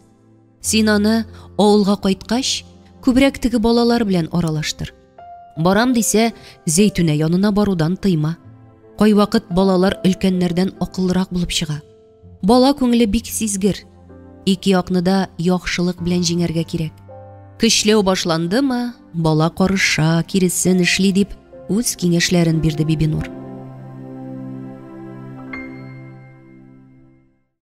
Син аны авылга кайткач, күбрәк теге балалар белән аралаштыр. Барам дисә, Зәйтүнә янына барудан тыйма. Кайвакыт балалар өлкәннәрдән акыллырак булып чыга. Бала күңеле бик сизгер. Ике якны да яхшылык белән җиңәргә кирәк. Көчләү башландымы, бала карыша, киресен эшли, дип үз киңәшләрен бирде Бибинур.